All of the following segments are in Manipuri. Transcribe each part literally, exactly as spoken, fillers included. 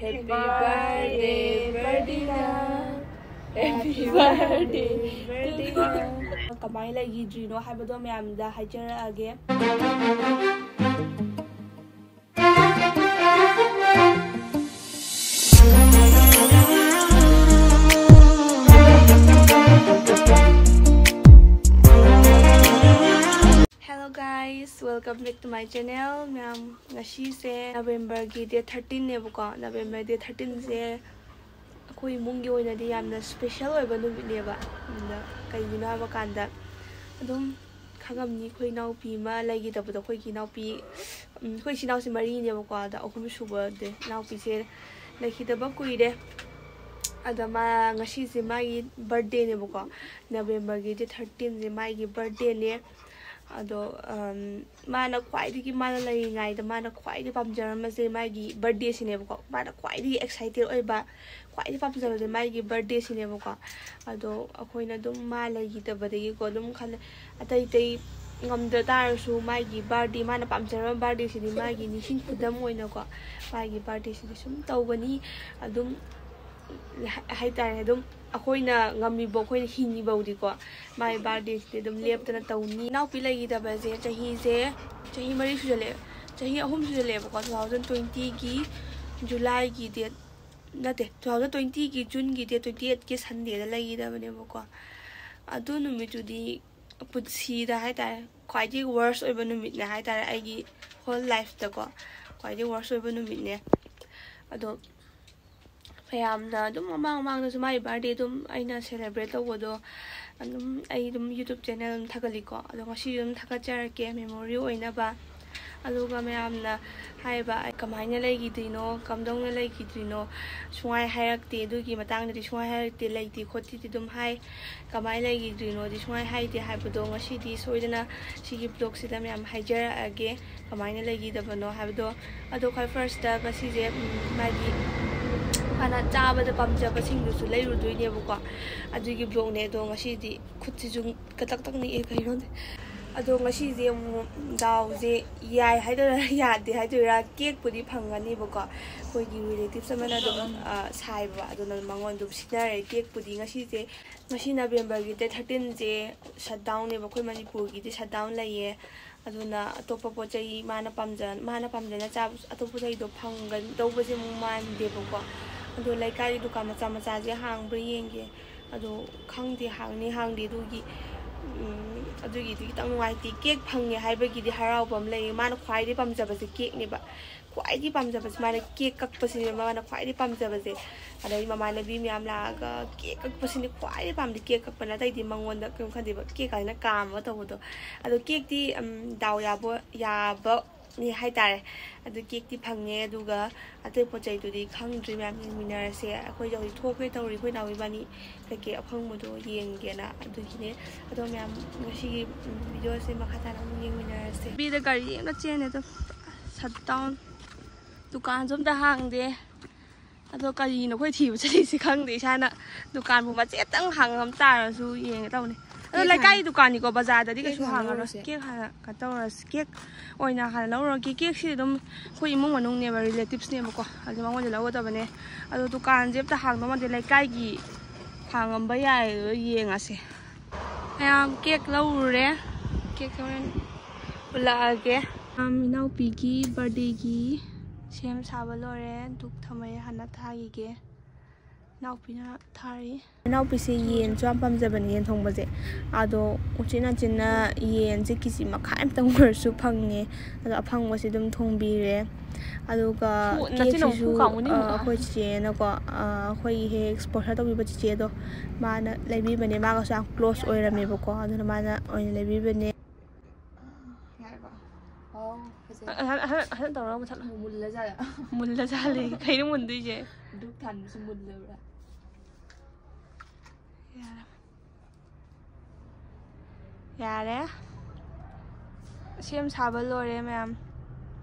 Happy birthday, Birdina. Happy birthday, Birdina. ꯀꯃꯥꯏꯅ ꯂꯩꯈꯤꯗ꯭ꯔꯤꯅꯣ ꯍꯥꯏꯕꯗꯣ ꯃꯌꯥꯝꯗ ꯍꯥꯏꯖꯔꯛꯑꯒꯦ꯫ Hello guys, welcome back to my channel. ꯃꯌꯥꯝ, ꯉꯁꯤꯁꯦ Novemberꯒꯤ date thirteen ꯅꯦꯕꯀꯣ꯫ November date thirteen ꯁꯦ ꯑꯩꯈꯣꯏ ꯏꯃꯨꯡꯒꯤ ꯑꯣꯏꯅꯗꯤ ꯌꯥꯝꯅ special ꯑꯣꯏꯕ ꯅꯨꯃꯤꯠꯅꯦꯕ꯫ ꯑꯗ ꯀꯩꯒꯤꯅꯣ ꯍꯥꯏꯕ ꯀꯥꯟꯗ, ꯑꯗꯨꯝ ꯈꯪꯉꯝꯅꯤ, ꯑꯩꯈꯣꯏ ꯏꯅꯥꯎꯄꯤ ꯑꯃ ꯂꯩꯈꯤꯗꯕꯗꯣ, ꯑꯩꯈꯣꯏꯒꯤ ꯏꯅꯥꯎꯄꯤ, ꯎꯝ, ꯑꯩꯈꯣꯏ ꯏꯆꯤꯟ ꯏꯅꯥꯎꯁꯦ ꯃꯔꯤꯅꯦꯕꯀꯣ꯫ ꯑꯗ ꯑꯍꯨꯝ ꯁꯨꯕꯗꯤ, ꯏꯅꯥꯎꯄꯤꯁꯦ ꯂꯩꯈꯤꯗꯕ ꯀꯨꯏꯔꯦ꯫ ꯑꯗ ꯃꯥ, ꯉꯁꯤꯁꯦ ꯃꯥꯒꯤ birthday ꯅꯦꯕꯀꯣ꯫ Novemberꯒꯤ date thirteen ꯁꯦ ꯃꯥꯒꯤ birthday ꯅꯦ꯫ ꯑꯗꯣ, ꯎꯝ, ꯃꯥꯅ ꯈ꯭ꯋꯥꯏꯗꯒꯤ, ꯃꯥꯅ ꯂꯩꯔꯤꯉꯩꯗ ꯃꯥꯅ ꯈ꯭ꯋꯥꯏꯗꯒꯤ ꯄꯥꯝꯖꯔꯝꯕꯁꯦ ꯃꯥꯒꯤ birthday ꯁꯤꯅꯦꯕꯀꯣ꯫ ꯃꯥꯅ ꯈ꯭ꯋꯥꯏꯗꯒꯤ excited ꯑꯣꯏꯕ, ꯈ꯭ꯋꯥꯏꯗꯒꯤ ꯄꯥꯝꯖꯕꯁꯦ ꯃꯥꯒꯤ birthday ꯁꯤꯅꯦꯕꯀꯣ꯫ ꯑꯗꯣ ꯑꯩꯈꯣꯏꯅ ꯑꯗꯨꯝ ꯃꯥ ꯂꯩꯈꯤꯗꯕꯗꯒꯤꯀꯣ, ꯑꯗꯨꯝ ꯈꯜꯂꯦ, ꯑꯇꯩ ꯑꯇꯩ ꯉꯝꯗ ꯇꯥꯔꯁꯨ ꯃꯥꯒꯤ birthday, ꯃꯥꯅ ꯄꯥꯝꯖꯔꯝꯕ birthday ꯁꯤꯗꯤ ꯃꯥꯒꯤ ꯅꯤꯡꯁꯤꯡ ꯈꯨꯗꯝ ꯑꯣꯏꯅꯀꯣ, ꯃꯥꯒꯤ birthday ꯁꯤꯗꯤ ꯁꯨꯝ ꯇꯧꯒꯅꯤ꯫ ꯑꯗꯨꯝ ꯍꯥꯏ-, ꯍꯥꯏꯇꯥꯔꯦ, ꯑꯗꯨꯝ ꯑꯩꯈꯣꯏꯅ ꯉꯝꯃꯤꯕ, ꯑꯩꯈꯣꯏꯅ ꯍꯤꯡꯉꯤꯐꯥꯎꯗꯤꯀꯣ, ꯃꯥꯒꯤ birthday ꯁꯤꯗꯤ ꯑꯗꯨꯝ ꯂꯦꯞꯇꯅ ꯇꯧꯅꯤ꯫ ꯏꯅꯥꯎꯄꯤ ꯂꯩꯈꯤꯗꯕꯁꯦ ꯆꯍꯤꯁꯦ, ꯆꯍꯤ ꯃꯔꯤ ꯁꯨꯖꯜꯂꯛꯑꯦ, ꯆꯍꯤ ꯑꯍꯨꯝ ꯁꯨꯖꯜꯂꯛꯑꯦꯕꯀꯣ꯫ Two thousand twentyꯒꯤ Julyꯒꯤ date, ꯅꯠꯇꯦ, two thousand twentyꯒꯤ Juneꯒꯤ date twenty eightꯀꯤ Sundayꯗ ꯂꯩꯈꯤꯗꯕꯅꯦꯕꯀꯣ꯫ ꯑꯗꯨ ꯅꯨꯃꯤꯠꯇꯨꯗꯤ ꯄꯨꯟꯁꯤꯗ ꯍꯥꯏꯇꯥꯔꯦ, ꯈ꯭ꯋꯥꯏꯗꯒꯤ worst ꯑꯣꯏꯕ ꯅꯨꯃꯤꯠꯅꯦ ꯍꯥꯏꯇꯥꯔꯦ, ꯑꯩꯒꯤ whole lifeꯇꯀꯣ ꯈ꯭ꯋꯥꯏꯗꯒꯤ worst ꯑꯣꯏꯕ ꯅꯨꯃꯤꯠꯅꯦ꯫ ꯑꯗꯣ ꯃꯌꯥꯝꯅ ꯑꯗꯨꯝ ꯃꯃꯥꯡ ꯃꯃꯥꯡꯗꯁꯨ ꯃꯥꯒꯤ birthday ꯑꯗꯨꯝ ꯑꯩꯅ celebrate ꯇꯧꯕꯗꯣ ꯑꯗꯨꯝ ꯑꯩ ꯑꯗꯨꯝ YouTube channel ꯑꯗꯨꯝ ꯊꯥꯒꯠꯂꯤꯀꯣ꯫ ꯑꯗꯣ ꯉꯁꯤꯁꯨ ꯑꯗꯨꯝ ꯊꯥꯒꯠꯆꯔꯛꯀꯦ, memory ꯑꯣꯏꯅꯕ꯫ ꯑꯗꯨꯒ ꯃꯌꯥꯝꯅ ꯍꯥꯏꯕ, "ꯑꯩ ꯀꯃꯥꯏꯅ ꯂꯩꯈꯤꯗꯣꯏꯅꯣ, ꯀꯝꯗꯧꯅ ꯂꯩꯈꯤꯗꯣꯏꯅꯣ?" ꯁꯨꯡꯍꯥꯏ ꯍꯥꯏꯔꯛꯇꯦ, ꯑꯗꯨꯒꯤ ꯃꯇꯥꯡꯗꯗꯤ ꯁꯨꯡꯍꯥꯏ ꯍꯥꯏꯔꯛꯇꯦ, ꯂꯩꯇꯦ ꯈꯣꯠꯇꯦꯗꯤ ꯑꯗꯨꯝ ꯍꯥꯏ꯫ ꯀꯃꯥꯏꯅ ꯂꯩꯈꯤꯗ꯭ꯔꯤꯅꯣꯗꯤ ꯁꯨꯡꯍꯥꯏ ꯍꯥꯏꯗꯦ ꯍꯥꯏꯕꯗꯣ ꯉꯁꯤꯗꯤ ꯁꯣꯏꯗꯅ ꯁꯤꯒꯤ vlogꯁꯤꯗ ꯃꯌꯥꯝ ꯍꯥꯏꯖꯔꯛꯑꯒꯦ, ꯀꯃꯥꯏꯅ ꯂꯩꯈꯤꯗꯕꯅꯣ ꯍꯥꯏꯕꯗꯣ꯫ ꯑꯗꯣ ꯈ꯭ꯋꯥꯏ firstꯇ ꯉꯁꯤꯁꯦ, ꯎꯝ, ꯃꯥꯒꯤ ꯃꯥꯅ ꯆꯥꯕꯗ ꯄꯥꯝꯖꯕꯁꯤꯡꯗꯨꯁꯨ ꯂꯩꯔꯨꯗꯣꯏꯅꯦꯕꯀꯣ꯫ ꯑꯗꯨꯒꯤ vlogꯅꯦ꯫ ꯑꯗꯣ ꯉꯁꯤꯗꯤ ꯈꯨꯠꯁꯤꯁꯨ ꯀꯇꯛ ꯇꯛ ꯅꯤꯛꯑꯦ, ꯀꯩꯅꯣ ꯈꯪꯗꯦ꯫ ꯑꯗꯣ ꯉꯁꯤꯁꯦ ꯑꯃꯨꯛ ꯗꯥꯎꯁꯦ ꯌꯥꯏ ꯍꯥꯏꯗꯣꯏꯔꯥ ꯌꯥꯗꯦ ꯍꯥꯏꯗꯣꯏꯔꯥ, ꯀꯦꯛꯄꯨꯗꯤ ꯐꯪꯒꯅꯤꯕꯀꯣ꯫ ꯑꯩꯈꯣꯏꯒꯤ ꯔꯤꯂꯦꯇꯤꯞꯁ ꯑꯃꯅ ꯑꯗꯨꯝ, ꯑ, ꯁꯥꯏꯕ, ꯑꯗꯨꯅ ꯃꯉꯣꯟꯗ ꯑꯗꯨꯝ ꯁꯤꯟꯅꯔꯦ꯫ ꯀꯦꯛꯄꯨꯗꯤ ꯉꯁꯤꯁꯦ, ꯉꯁꯤ ꯅꯕꯦꯝꯕꯔꯒꯤ ꯗꯦꯠ ꯊꯥꯔꯇꯤꯟꯁꯦ ꯁꯠ ꯗꯥꯎꯟꯅꯦꯕ, ꯑꯩꯈꯣꯏ ꯃꯅꯤꯄꯨꯔꯒꯤꯗꯤ ꯁꯠ ꯗꯥꯎꯟ ꯂꯩꯌꯦ꯫ ꯑꯗꯨꯅ ꯑꯇꯣꯞꯄ ꯄꯣꯠ ꯆꯩ ꯃꯥꯅ ꯄꯥꯝꯖ-, ꯃꯥꯅ ꯄꯥꯝꯖꯅ ꯆꯥꯕ ꯑꯇꯣꯞꯄ ꯆꯍꯤꯗꯣ ꯐꯪꯒꯗꯧꯕꯁꯦ ꯑꯃꯨꯛ ꯃꯥꯟꯗꯦꯕꯀꯣ꯫ ꯑꯗꯣ ꯂꯩꯀꯥꯏꯒꯤ ꯗꯨꯀꯥꯟ ꯃꯆꯥ ꯃꯆꯥꯁꯦ ꯍꯥꯡꯕ꯭ꯔꯥ ꯌꯦꯡꯒꯦ꯫ ꯑꯗꯣ ꯈꯪꯗꯦ, ꯍꯥꯡꯅꯤ ꯍꯥꯡꯗꯦ, ꯑꯗꯨꯒꯤ, ꯎꯝ, ꯑꯗꯨꯒꯤꯗꯤ ꯈꯤꯇꯪ ꯅꯨꯡꯉꯥꯏꯇꯦ꯫ ꯀꯦꯛ ꯐꯪꯉꯦ ꯍꯥꯏꯕꯒꯤꯗꯤ ꯍꯔꯥꯎꯕ ꯑꯃ ꯂꯩꯌꯦ꯫ ꯃꯥꯅ ꯈ꯭ꯋꯥꯏꯗꯒꯤ ꯄꯥꯝꯖꯕꯁꯦ ꯀꯦꯛꯅꯦꯕ꯫ ꯈ꯭ꯋꯥꯏꯗꯒꯤ ꯄꯥꯝꯖꯕꯁꯦ, ꯃꯥꯅ ꯀꯦꯛ ꯀꯛꯄꯁꯤꯅꯦꯕ ꯃꯥꯅ ꯈ꯭ꯋꯥꯏꯗꯒꯤ ꯄꯥꯝꯖꯕꯁꯦ꯫ ꯑꯗꯩ ꯃꯃꯥꯟꯅꯕꯤ ꯃꯌꯥꯝ ꯂꯥꯛꯑꯒ ꯀꯦꯛ ꯀꯛꯄꯁꯤꯅꯦ ꯈ꯭ꯋꯥꯏꯗꯒꯤ ꯄꯥꯝꯗꯦ꯫ ꯀꯦꯛ ꯀꯛꯄꯅ ꯑꯇꯩꯗꯤ ꯃꯉꯣꯟꯗ ꯀꯩꯝ ꯈꯟꯗꯦꯕ, ꯀꯦꯛ ꯀꯥꯏꯅ ꯀꯥꯝꯃꯒ ꯇꯧꯕꯗꯣ꯫ ꯑꯗꯣ ꯀꯦꯛꯇꯤ, ꯎꯝ, ꯗꯥꯎ ꯌꯥꯕ, ꯌꯥꯕ ꯅꯤ ꯍꯥꯏꯇꯥꯔꯦ꯫ ꯑꯗꯨ ꯀꯦꯛꯇꯤ ꯐꯪꯉꯦ, ꯑꯗꯨꯒ ꯑꯇꯩ ꯄꯣꯠ ꯆꯩꯗꯨꯗꯤ ꯈꯪꯗ꯭ꯔꯤ ꯃꯌꯥꯝ, ꯌꯦꯡꯃꯤꯟꯅꯔꯁꯦ꯫ ꯑꯩꯈꯣꯏꯁꯦ ꯍꯧꯖꯤꯛ ꯊꯣꯛꯀꯦ ꯇꯧꯔꯤ, ꯑꯩꯈꯣꯏ ꯅꯥꯎꯕꯤ ꯏꯕꯥꯅꯤ ꯀꯩꯀꯩ ꯑꯐꯪꯕꯗꯣ ꯌꯦꯡꯒꯦꯅ꯫ ꯑꯗꯨꯒꯤꯅꯦ꯫ ꯑꯗꯣ ꯃꯌꯥꯝ, ꯉꯁꯤꯒꯤ, ꯎꯝ, ꯚꯤꯗꯤꯑꯣꯁꯦ ꯃꯈꯥ ꯇꯥꯅ ꯑꯃꯨꯛ ꯌꯦꯡꯃꯤꯟꯅꯔꯁꯦ꯫ ꯂꯝꯕꯤꯗ ꯒꯥꯔꯤ ꯑꯃ ꯆꯦꯟꯗꯦ, ꯑꯗꯨꯝ ꯁꯠ ꯗꯥꯎꯟ꯫ ꯗꯨꯀꯥꯟꯁꯨ ꯑꯝꯇ ꯍꯥꯡꯗꯦ꯫ ꯑꯗꯣ ꯀꯔꯤꯅꯣ ꯑꯩꯈꯣꯏ ꯊꯤꯕ ꯆꯠꯂꯤꯁꯦ ꯈꯪꯗꯦ꯫ ꯏꯁꯥꯅ ꯗꯨꯀꯥꯟꯕꯨ ꯃꯆꯦꯠꯇꯪ ꯍꯥꯡꯉꯝ ꯇꯥꯔꯁꯨ ꯌꯦꯡꯒꯦ ꯇꯧꯅꯤ꯫ ꯑꯗꯣ ꯀꯦꯛ ꯂꯩꯀꯥꯏ ꯍꯥꯟꯅ, ꯗꯨꯀꯥꯟꯅꯤꯀꯣ, ꯕꯖꯥꯔꯗꯗꯤ ꯀꯦꯛ ꯀꯩꯁꯨ ꯍꯥꯟꯅ ꯍꯥꯡꯉꯔꯣꯏ꯫ ꯂꯧꯔꯁꯦ꯫ ꯀꯦꯛ ꯍꯥꯟꯅ ꯀꯩꯅꯣ ꯇꯧꯔꯁꯤ꯫ ꯀꯦꯛ ꯑꯣꯏꯅ ꯍꯥꯟꯅ ꯂꯧꯔꯒꯦ꯫ ꯀꯦꯛꯁꯤ ꯑꯗꯨꯝ ꯑꯩꯈꯣꯏ ꯏꯃꯨꯡ ꯃꯅꯨꯡꯅꯦꯕ, ꯔꯤꯂꯦꯇꯤꯞꯁꯅꯦꯕꯀꯣ꯫ ꯑꯗꯨ ꯃꯉꯣꯟꯗ ꯂꯧꯒꯗꯕꯅꯦ꯫ ꯑꯗꯣ ꯗꯨꯀꯥꯟꯁꯦ ꯑꯝꯇ ꯍꯥꯡꯗꯧ ꯃꯥꯟꯗꯦ꯫ ꯂꯩꯀꯥꯏꯒꯤ ꯍꯥꯡꯉꯝꯕ ꯌꯥꯏ, ꯑꯗꯣ ꯌꯦꯡꯉꯁꯦ꯫ ꯃꯌꯥꯝ ꯀꯦꯛ ꯂꯧꯔꯨꯔꯦ꯫ ꯀꯦꯛꯁꯦ ꯍꯣꯔꯦꯟ ꯎꯠꯂꯛꯑꯒꯦ꯫ ꯃꯌꯥꯝ ꯏꯅꯥꯎꯄꯤꯒꯤ ꯕꯥꯔꯗꯦꯒꯤ ꯁꯦꯝ ꯁꯥꯕ ꯂꯣꯏꯔꯦ꯫ ꯙꯨꯞ ꯊꯝꯃꯦ, ꯍꯥꯟꯅ ꯊꯥꯈꯤꯒꯦ꯫ ꯏꯅꯥꯎꯄꯤꯅ ꯊꯥꯔꯤ꯫ ꯏꯅꯥꯎꯄꯤꯁꯦ ꯌꯦꯟꯁꯨ ꯌꯥꯝ ꯄꯥꯝꯖꯕꯅꯦ, ꯌꯦꯟ ꯊꯣꯡꯕꯁꯦ꯫ ꯑꯗꯣ ꯎꯆꯤꯟ ꯅꯥꯆꯤꯟꯅ ꯌꯦꯟꯁꯦ ꯀꯦ ꯖꯤ ꯃꯈꯥꯏ ꯑꯃꯇꯪ ꯑꯣꯏꯔꯁꯨ ꯐꯪꯉꯦ꯫ ꯑꯗꯣ ꯑꯐꯪꯕꯁꯦ ꯑꯗꯨꯝ ꯊꯣꯡꯕꯤꯔꯦ꯫ ꯑꯗꯨꯒ ꯍꯨ, ꯅꯆꯤꯟ ꯑꯃꯨꯛ ꯀꯦꯛꯁꯤꯁꯨ, ꯍꯨ ꯀꯥꯃꯨꯅꯤ ꯑ, ꯍꯨ꯫ ꯑꯩꯈꯣꯏ ꯆꯤꯆꯦꯅꯀꯣ, ꯑ, ꯑꯩꯈꯣꯏꯒꯤ ꯍꯦꯛ ꯁ꯭ꯄꯣꯟꯁꯔ ꯇꯧꯕꯤꯕ ꯆꯤꯆꯦꯗꯣ, ꯃꯥꯅ ꯂꯩꯕꯤꯕꯅꯦ꯫ ꯃꯥꯒꯁꯨ ꯌꯥꯝ ꯀ꯭ꯂꯣꯁ ꯑꯣꯏꯔꯝꯃꯦꯕꯀꯣ, ꯑꯗꯨꯅ ꯃꯥꯅ ꯑꯣꯏꯅ ꯂꯩꯕꯤꯕꯅꯦ꯫ ꯌꯥꯔꯕꯣ? ꯑꯣ, ꯐꯖꯩ꯫ ꯑ, ꯑ, ꯑ, ꯑ, ꯇꯧꯔꯒ ꯃꯨꯊꯠꯂꯣ꯫ ꯃꯨꯜꯂꯖꯥꯠꯂ? ꯃꯨꯜꯂꯖꯥꯠꯂꯦ꯫ ꯀꯩꯅꯣ ꯃꯨꯟꯗꯣꯏꯁꯦ? ꯙꯨꯞ ꯊꯥꯟꯕꯁꯨ ꯃꯨꯜꯂꯕ꯭ꯔꯥ? ꯌꯥꯔꯦ꯫ ꯌꯥꯔꯦ꯫ ꯁꯦꯝ ꯁꯥꯕ ꯂꯣꯏꯔꯦ ꯃꯌꯥꯝ꯫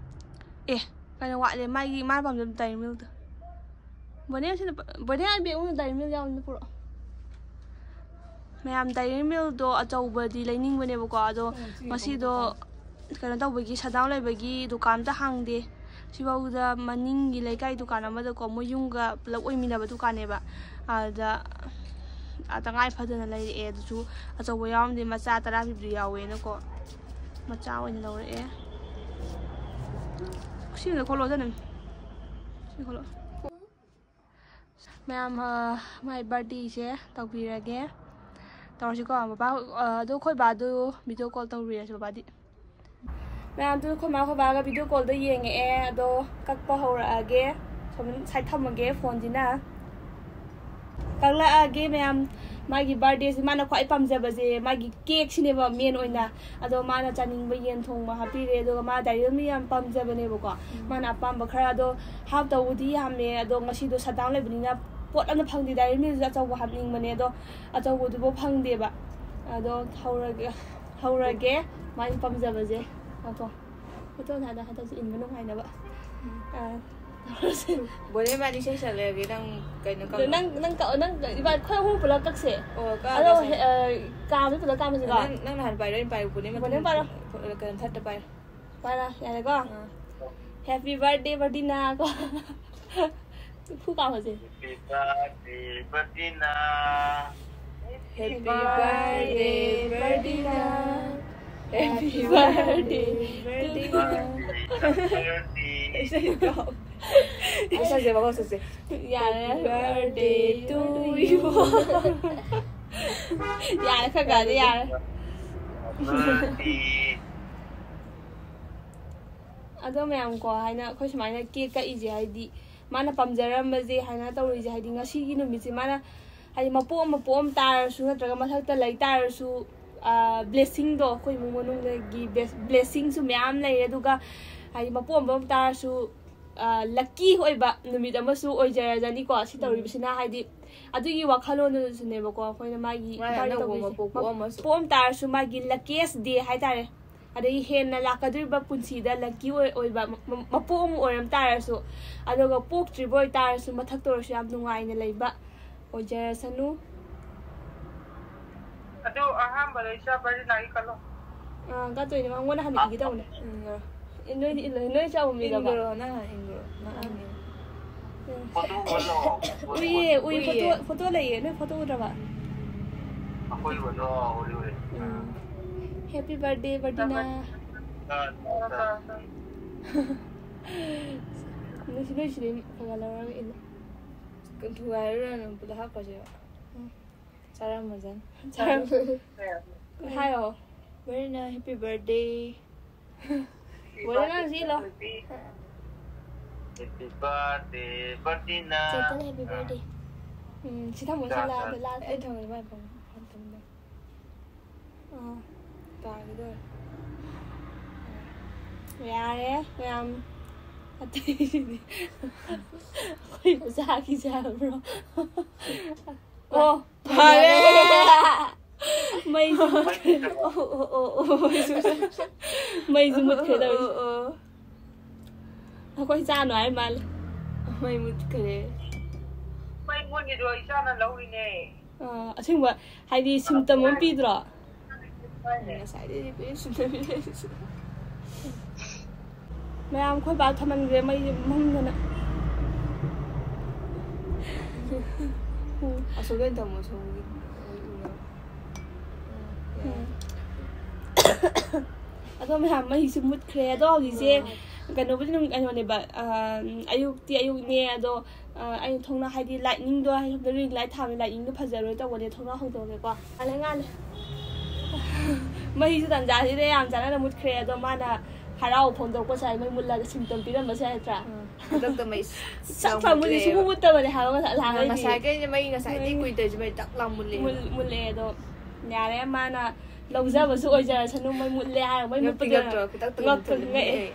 ꯑꯦ, ꯀꯩꯅꯣ ꯋꯥꯠꯂꯦ, ꯃꯥꯒꯤ, ꯃꯥꯅ ꯄꯥꯝꯖꯕ dairy milk ꯇꯣ꯫ ꯕꯣꯅꯦ, ꯁꯤꯗ, ꯕꯣꯅꯦ, ꯑꯩ bag ꯃꯅꯨꯡꯗ dairy milk ꯌꯥꯎꯕꯅꯤ, ꯄꯨꯔꯛꯑꯣ꯫ ꯃꯌꯥꯝ, ꯗꯥꯏꯔꯤ ꯃꯤꯜꯗꯣ ꯑꯆꯧꯕꯗꯤ ꯂꯩꯅꯤꯡꯕꯅꯦꯕꯀꯣ, ꯑꯗꯣ ꯉꯁꯤꯗꯣ ꯀꯩꯅꯣ ꯇꯧꯕꯒꯤ, ꯁꯠ ꯗꯥꯎꯟ ꯂꯩꯕꯒꯤ ꯗꯨꯀꯥꯟ ꯑꯝꯇ ꯍꯥꯡꯗꯦ꯫ ꯁꯤꯐꯥꯎꯗ ꯃꯅꯤꯡꯒꯤ ꯂꯩꯀꯥꯏ ꯗꯨꯀꯥꯟ ꯑꯃꯗꯀꯣ, ꯃꯣꯏ ꯌꯨꯝꯒ ꯄꯨꯂꯞ ꯑꯣꯏꯃꯤꯟꯅꯕ ꯗꯨꯀꯥꯟꯅꯦꯕ꯫ ꯑꯗꯨꯗ ꯑ, ꯇꯉꯥꯏ ꯐꯗꯅ ꯂꯩꯔꯛꯑꯦ꯫ ꯑꯗꯨꯁꯨ ꯑꯆꯧꯕ ꯌꯥꯎꯔꯝꯗꯦ, ꯃꯆꯥ ꯇꯔꯥ ꯄꯤꯕꯗꯨ ꯌꯥꯎꯋꯦꯅꯀꯣ, ꯃꯆꯥ ꯑꯣꯏꯅ ꯂꯧꯔꯛꯑꯦ꯫ ꯁꯤꯗ ꯈꯣꯠꯂꯣ, ꯑꯗꯨꯅ ꯁꯤ ꯈꯣꯠꯂꯣ꯫ ꯃꯌꯥꯝ, ꯑ, ꯃꯥꯏ ꯕꯥꯔꯗꯦꯁꯦ ꯇꯧꯕꯤꯔꯒꯦ꯫ ꯇꯧꯔꯁꯤꯀꯣ, ꯕꯕꯥ, ꯑ, ꯑꯗꯣ ꯑꯩꯈꯣꯏ ꯕꯥꯗꯨ ꯚꯤꯗꯤꯑꯣ ꯀꯣꯜ ꯇꯧꯔꯨꯔꯁꯤ, ꯕꯕꯥꯗꯤ꯫ ꯃꯌꯥꯝꯗꯨ ꯑꯩꯈꯣꯏ ꯃꯥ ꯑꯩꯈꯣꯏ ꯕꯥꯒ ꯚꯤꯗꯤꯑꯣ ꯀꯣꯜꯗ ꯌꯦꯡꯉꯛꯑꯦ꯫ ꯑꯗꯣ ꯀꯛꯄ ꯍꯧꯔꯛꯑꯒꯦ꯫ ꯁꯣꯝ ꯁꯥꯏꯠ ꯊꯝꯃꯒꯦ ꯐꯣꯟꯁꯤꯅ꯫ ꯀꯛꯂꯛꯑꯒꯦ ꯃꯌꯥꯝ꯫ ꯃꯥꯒꯤ ꯕꯥꯔꯗꯦꯁꯤ ꯃꯥꯅ ꯈ꯭ꯋꯥꯏ ꯄꯥꯝꯖꯕꯁꯦ ꯃꯥꯒꯤ ꯀꯦꯛꯁꯤꯅꯦꯕ ꯃꯦꯟ ꯑꯣꯏꯅ꯫ ꯑꯗꯣ ꯃꯥꯅ ꯆꯥꯅꯤꯡꯕ ꯌꯦꯟ ꯊꯣꯡꯕ ꯍꯥꯞꯄꯤꯔꯦ꯫ ꯑꯗꯨꯒ ꯃꯥ ꯗꯥꯏꯔꯤ ꯃꯤꯜ ꯌꯥꯝ ꯄꯥꯝꯖꯕꯅꯦꯕꯀꯣ꯫ ꯃꯥꯅ ꯑꯄꯥꯝꯕ ꯈꯔ꯫ ꯑꯗꯣ ꯍꯥꯞꯇꯧꯕꯗꯤ ꯌꯥꯝꯃꯦ꯫ ꯑꯗꯣ ꯉꯁꯤꯗꯣ ꯁꯠ ꯗꯥꯎꯟ ꯂꯩꯕꯅꯤꯅ ꯄꯣꯠ ꯑꯝꯇ ꯐꯪꯗꯦ꯫ ꯗꯥꯏꯔꯤ ꯃꯤꯜꯁꯦ ꯑꯆꯧꯕ ꯍꯥꯞꯅꯤꯡꯕꯅꯦ꯫ ꯑꯗꯣ ꯑꯆꯧꯕꯗꯨꯐꯥꯎ ꯐꯪꯗꯦꯕ꯫ ꯑꯗꯣ ꯍꯧꯔꯒꯦ, ꯍꯧꯔꯒꯦ꯫ ꯃꯥꯒꯤ ꯄꯥꯝꯖꯕꯁꯦ꯫ ꯉꯥꯏꯈꯣ꯫ ꯐꯣꯇꯣ ꯊꯥꯗ ꯍꯟꯗꯛꯁꯨ ꯏꯟꯕ ꯅꯨꯡꯉꯥꯏꯅꯕ꯫ ꯑꯥ, ꯇꯧꯔꯁꯦ꯫ ꯕꯣꯅꯦ ꯏꯕꯥꯅꯤ ꯏꯁꯩ ꯁꯛꯂꯛꯑꯒꯦ, ꯅꯪ ꯀꯩꯅꯣ ꯀꯛꯂꯣ꯫ ꯅꯪ, ꯅꯪ ꯀꯛꯑꯣ, ꯅꯪ ꯏꯕꯥ-, ꯑꯩꯈꯣꯏ ꯑꯍꯨꯝ ꯄꯨꯂꯞ ꯀꯛꯁꯦ꯫ ꯑꯣ, ꯑꯗꯣ, ꯀꯛꯑꯒꯦ꯫ ꯑ, ꯀꯥꯝꯃꯤ ꯄꯨꯂꯞ ꯀꯥꯝꯃꯁꯤꯀꯣ꯫ ꯅꯪ, ꯅꯪ ꯅꯍꯥꯟ ꯄꯥꯏꯔꯣ, ꯑꯩꯅ ꯄꯥꯏꯔꯣ, ꯕꯣꯅꯦ ꯕꯣꯅꯦ ꯃꯇꯨꯡ ꯄꯥꯏꯔꯣ꯫ ꯀꯩꯅꯣ ꯊꯥꯔꯠꯇ ꯄꯥꯏꯔꯣ꯫ ꯄꯥꯏꯔꯣ, ꯌꯥꯔꯦꯀꯣ? ꯑꯥ꯫ Happy birthday, ꯕꯔꯗꯤꯅꯥ ꯀꯣ꯫ ꯐꯨ ꯀꯥꯝꯃꯁꯦ꯫ Happy birthday, ꯕꯔꯗꯤꯅꯥ꯫ Happy birthday, ꯕꯔꯗꯤꯅꯥ꯫ Happy birthday, ꯕꯔꯗꯤꯅꯥ꯫ ꯏꯁꯩ ꯀꯥꯎ-, ꯑꯩ ꯁꯛꯁꯦ, ꯃꯈꯣꯟ ꯁꯛꯁꯦ꯫ ꯌꯥꯔꯦ꯫ Happy birthday to you꯫ ꯌꯥꯔꯦ, ꯈꯔ ꯈꯔꯗꯤ ꯌꯥꯔꯦ꯫ ꯑꯗꯣ ꯃꯌꯥꯝ ꯀꯣ, ꯍꯥꯏꯅ ꯑꯩꯈꯣꯏ ꯁꯨꯃꯥꯏꯅ ꯀꯦꯛ ꯀꯛꯏꯁꯦ, ꯍꯥꯏꯗꯤ ꯃꯥꯅ ꯄꯥꯝꯖꯔꯝꯕꯁꯦ ꯍꯥꯏꯅ ꯇꯧꯔꯤꯁꯦ, ꯍꯥꯏꯗꯤ ꯉꯁꯤꯒꯤ ꯅꯨꯃꯤꯠꯁꯦ ꯃꯥꯅ, ꯍꯥꯏꯗꯤ ꯃꯄꯣꯛ ꯑꯃ ꯄꯣꯛꯑꯝ ꯇꯥꯔꯁꯨ, ꯅꯠꯇ꯭ꯔꯒ ꯃꯊꯛꯇ ꯂꯩ ꯇꯥꯔꯁꯨ, ꯕ꯭ꯂꯦꯁꯤꯡꯗꯣ, ꯑꯩꯈꯣꯏ ꯏꯃꯨꯡ ꯃꯅꯨꯡꯗꯒꯤ ꯕ꯭ꯂꯦꯁꯤꯡꯁꯨ ꯃꯌꯥꯝ ꯂꯩꯔꯦ꯫ ꯑꯗꯨꯒ ꯍꯥꯏꯗꯤ ꯃꯄꯣꯛ ꯑꯃ ꯄꯣꯛꯑꯝ ꯇꯥꯔꯁꯨ, ꯂꯛꯀꯤ ꯑꯣꯏꯕ ꯅꯨꯃꯤꯠ ꯑꯃꯁꯨ ꯑꯣꯏꯖꯔꯖꯅꯤꯀꯣ꯫ ꯁꯤ ꯇꯧꯔꯤꯕꯁꯤꯅ ꯍꯥꯏꯗꯤ ꯑꯗꯨꯒꯤ ꯋꯥꯈꯜꯂꯣꯟꯗꯨꯅꯁꯨꯅꯦꯕꯀꯣ, ꯑꯩꯈꯣꯏꯅ ꯃꯥꯒꯤ ꯃꯥꯅ ꯕꯥꯔꯗꯦ ꯑꯅꯧꯕ ꯇꯧꯕꯤꯁꯦ꯫ ꯃꯄꯣꯛ ꯄꯣꯛꯑꯝꯃꯁꯨ꯫ ꯄꯣꯛꯑꯝ ꯇꯥꯔꯁꯨ ꯃꯥꯒꯤ ꯂꯛꯀꯤꯌꯦꯁ ꯗꯦ ꯍꯥꯏꯇꯥꯔꯦ, ꯑꯗꯒꯤ ꯍꯦꯟꯅ ꯂꯥꯛꯀꯗꯧꯔꯤꯕ ꯄꯨꯟꯁꯤꯗ ꯂꯛꯀꯤ ꯑꯣꯏ-, ꯑꯣꯏꯕ ꯃ-, ꯃ-, ꯃꯄꯣꯛ ꯑꯃ ꯑꯣꯏꯔꯝ ꯇꯥꯔꯁꯨ, ꯑꯗꯨꯒ ꯄꯣꯛꯇ꯭ꯔꯤꯕ ꯑꯣꯏꯇꯥꯔꯁꯨ ꯃꯊꯛꯇ ꯑꯣꯏꯔꯁꯨ ꯌꯥꯝ ꯅꯨꯡꯉꯥꯏꯅ ꯂꯩꯕ ꯑꯣꯏꯖꯔꯁꯅꯨ꯫ ꯑꯗꯨ ꯑꯍꯥꯟꯕꯗ ꯏꯆꯥ ꯕꯔꯤꯅꯥꯒꯤ ꯀꯜꯂꯣ꯫ ꯑꯥ, ꯀꯠꯇꯣꯏꯅꯦ, ꯃꯉꯣꯟꯗ ꯍꯥꯟꯅ ꯏꯒꯦ ꯇꯧꯅꯦ꯫ ꯏꯟꯈ꯭ꯔꯣ ꯅꯣꯏꯗꯤ ꯏꯜꯂꯣ, ꯅꯣꯏ ꯆꯥꯎꯕ ꯃꯤꯗꯕ꯫ ꯏꯟꯈ꯭ꯔꯣ ꯅꯪ ꯍꯥꯟꯅ ꯏꯟꯈ꯭ꯔꯣ ꯅꯪ ꯍꯥꯟꯅ ꯏꯟꯈ꯭ꯔꯣ ꯐꯣꯇꯣ ꯎꯗ꯭ꯔꯣ? ꯎꯏꯌꯦ, ꯎꯏ, ꯎꯏꯌꯦ꯫ ꯐꯣꯇꯣ ꯐꯣꯇꯣ ꯂꯩꯌꯦ, ꯅꯣꯏ ꯐꯣꯇꯣ ꯎꯗ꯭ꯔꯕ? ꯑꯩꯈꯣꯏ ꯎꯗ꯭ꯔꯣ? ꯎꯔꯤ ꯎꯔꯤ꯫ ꯎꯝ. Happy birthday ꯕꯔꯗꯤꯅꯥ. ꯅꯣꯏꯁꯤ ꯅꯣꯏꯁꯤꯗꯤ ꯈꯔ ꯈꯔ ꯂꯧꯔꯒ ꯏꯜꯂꯣ. ꯊꯨꯒꯥꯏꯔꯨꯔꯅꯨ ꯄꯨꯂꯞ ꯍꯥꯞꯈ꯭ꯔꯁꯦꯕ. ꯎꯝ. ꯆꯥꯔꯝꯃꯖꯅꯤ. ꯍꯥꯏꯌꯣ. ꯕꯔꯗꯤꯅꯥ happy birthday. ꯕꯔꯗꯤꯅꯥ ꯁꯤ ꯏꯜꯂꯣ. Happy birthday ꯕꯔꯗꯤꯅꯥ. Chetan happy birthday. ꯎꯝ, ꯁꯤ ꯊꯝꯃꯣ, ꯁꯤ ꯂꯥꯛꯑꯗꯤ ꯂꯥꯛꯑꯗꯤ. ꯑꯩ ꯊꯝꯃꯒꯦ ꯃꯥꯏ ꯐꯣꯟ ꯐꯣꯟ ꯊꯝꯃꯦ. ꯑꯥ. ꯇꯥꯈꯤꯗꯧꯔꯦ. ꯌꯥꯔꯦ ꯃꯌꯥꯝ. ꯑꯇꯩꯁꯤꯗꯤ ꯑꯩꯈꯣꯏ ꯃꯆꯥꯒꯤꯁꯦ ꯍꯥꯏꯕ꯭ꯔꯣ? ꯑꯣ, ꯐꯔꯦ. ꯃꯩꯁꯨ ꯃꯨꯠꯈ꯭ꯔꯦ. ꯑꯣ, ꯑꯣ, ꯑꯣ, ꯑꯣ. ꯃꯩꯁꯨ ꯃꯨꯠꯈ꯭ꯔꯦ ꯇꯧꯔꯤꯁꯦ. ꯑꯣ, ꯑꯣ. ꯑꯩꯈꯣꯏ ꯆꯥꯅꯨ ꯍꯥꯏ ꯃꯥꯜꯂꯦ. ꯃꯩ ꯃꯨꯠꯈ꯭ꯔꯦ. ꯃꯩ ꯃꯨꯠꯈꯤꯗꯣ ꯏꯆꯥꯅ ꯂꯧꯔꯤꯅꯦ꯫ ꯑꯥ, ꯑꯁꯦꯡꯕ ꯍꯥꯏꯗꯤ symptom ꯑꯃ ꯄꯤꯗ꯭ꯔꯣ? ꯉꯁꯥꯏꯗꯩꯗꯤ ꯄꯦꯟ ꯁꯨꯡꯄꯦꯟ ꯄꯦꯟ. ꯃꯌꯥꯝ ꯑꯩꯈꯣꯏ ꯕꯥ ꯊꯝꯍꯟꯈ꯭ꯔꯦ ꯃꯩ ꯃꯝꯗꯅ. ꯑꯁꯣꯝꯗ ꯑꯣꯏꯅ ꯊꯝꯃꯣ, ꯑꯁꯣꯝꯒꯤ. ꯎꯝ. ꯑꯗꯣ ꯃꯌꯥꯝ ꯃꯩꯁꯨ ꯃꯨꯠꯈ꯭ꯔꯦ. ꯑꯗꯣ ꯍꯧꯖꯤꯛꯁꯦ ꯀꯩꯅꯣꯕꯨꯗꯤ ꯑꯗꯨꯝ ꯀꯩꯅꯣꯅꯦꯕ, ꯑꯥ, ꯑꯌꯨꯛꯇꯤ ꯑꯌꯨꯛꯅꯦ. ꯑꯗꯣ, ꯑꯥ, ꯑꯩꯅ ꯊꯣꯡꯅꯥꯎ ꯍꯥꯏꯗꯤ lightningꯗꯣ, ꯍꯥꯏꯗꯤ ring light ꯊꯥꯕꯅꯤ, lightningꯗꯣ ꯐꯖꯔꯣꯏ ꯇꯧꯕꯅꯦ, ꯊꯣꯡꯅꯥꯎ ꯍꯥꯡꯗꯣꯛꯑꯒꯦꯀꯣ. ꯉꯥꯜꯂꯦ, ꯉꯥꯜꯂꯦ. ꯃꯩꯁꯨ ꯇꯟꯖꯥꯁꯤꯗ ꯌꯥꯝ ꯆꯥꯟꯅꯅ ꯃꯨꯠꯈ꯭ꯔꯦ. ꯑꯗꯣ ꯃꯥꯅ ꯍꯔꯥꯎ ꯐꯣꯡꯗꯣꯔꯛꯄ ꯁꯥꯏ, ꯃꯩ ꯃꯨꯠꯂꯒ symptom ꯄꯤꯔꯝꯕ ꯁꯥꯏ ꯅꯠꯇ꯭ꯔꯥ? ꯈꯨꯗꯛꯇ ꯃꯩ ꯁꯛ ꯐꯪꯕꯗꯤ ꯁꯨꯡꯃꯨꯠ ꯃꯨꯠꯇꯕꯅꯦ ꯍꯥꯏꯕ ꯉꯁꯥꯏ ꯂꯥꯡꯉꯩꯗꯤ. ꯉꯁꯥꯏꯈꯩ ꯃꯩ ꯉꯁꯥꯏꯗꯤ ꯀꯨꯏꯗꯣꯏꯁꯦ ꯃꯩ ꯗꯛ ꯂꯥꯎ ꯃꯨꯠꯂꯦ. ꯃꯨꯜ- ꯃꯨꯜꯂꯛꯑꯦ. ꯑꯗꯣ ꯌꯥꯔꯦ, ꯃꯥꯅ ꯂꯧꯖꯕꯁꯨ ꯑꯣꯏꯖꯔꯁꯅꯨ. ꯃꯩ ꯃꯨꯠꯂꯦ ꯍꯥꯏꯔꯒ ꯃꯩ ꯃꯨꯠꯄꯗꯨ ꯉꯛꯇꯤ ꯉꯛꯇ꯭ꯔꯣ? ꯈꯨꯗꯛꯇ ꯉꯛꯇ ꯃꯨꯠꯊꯠꯂꯦ. ꯉꯛꯑꯦ.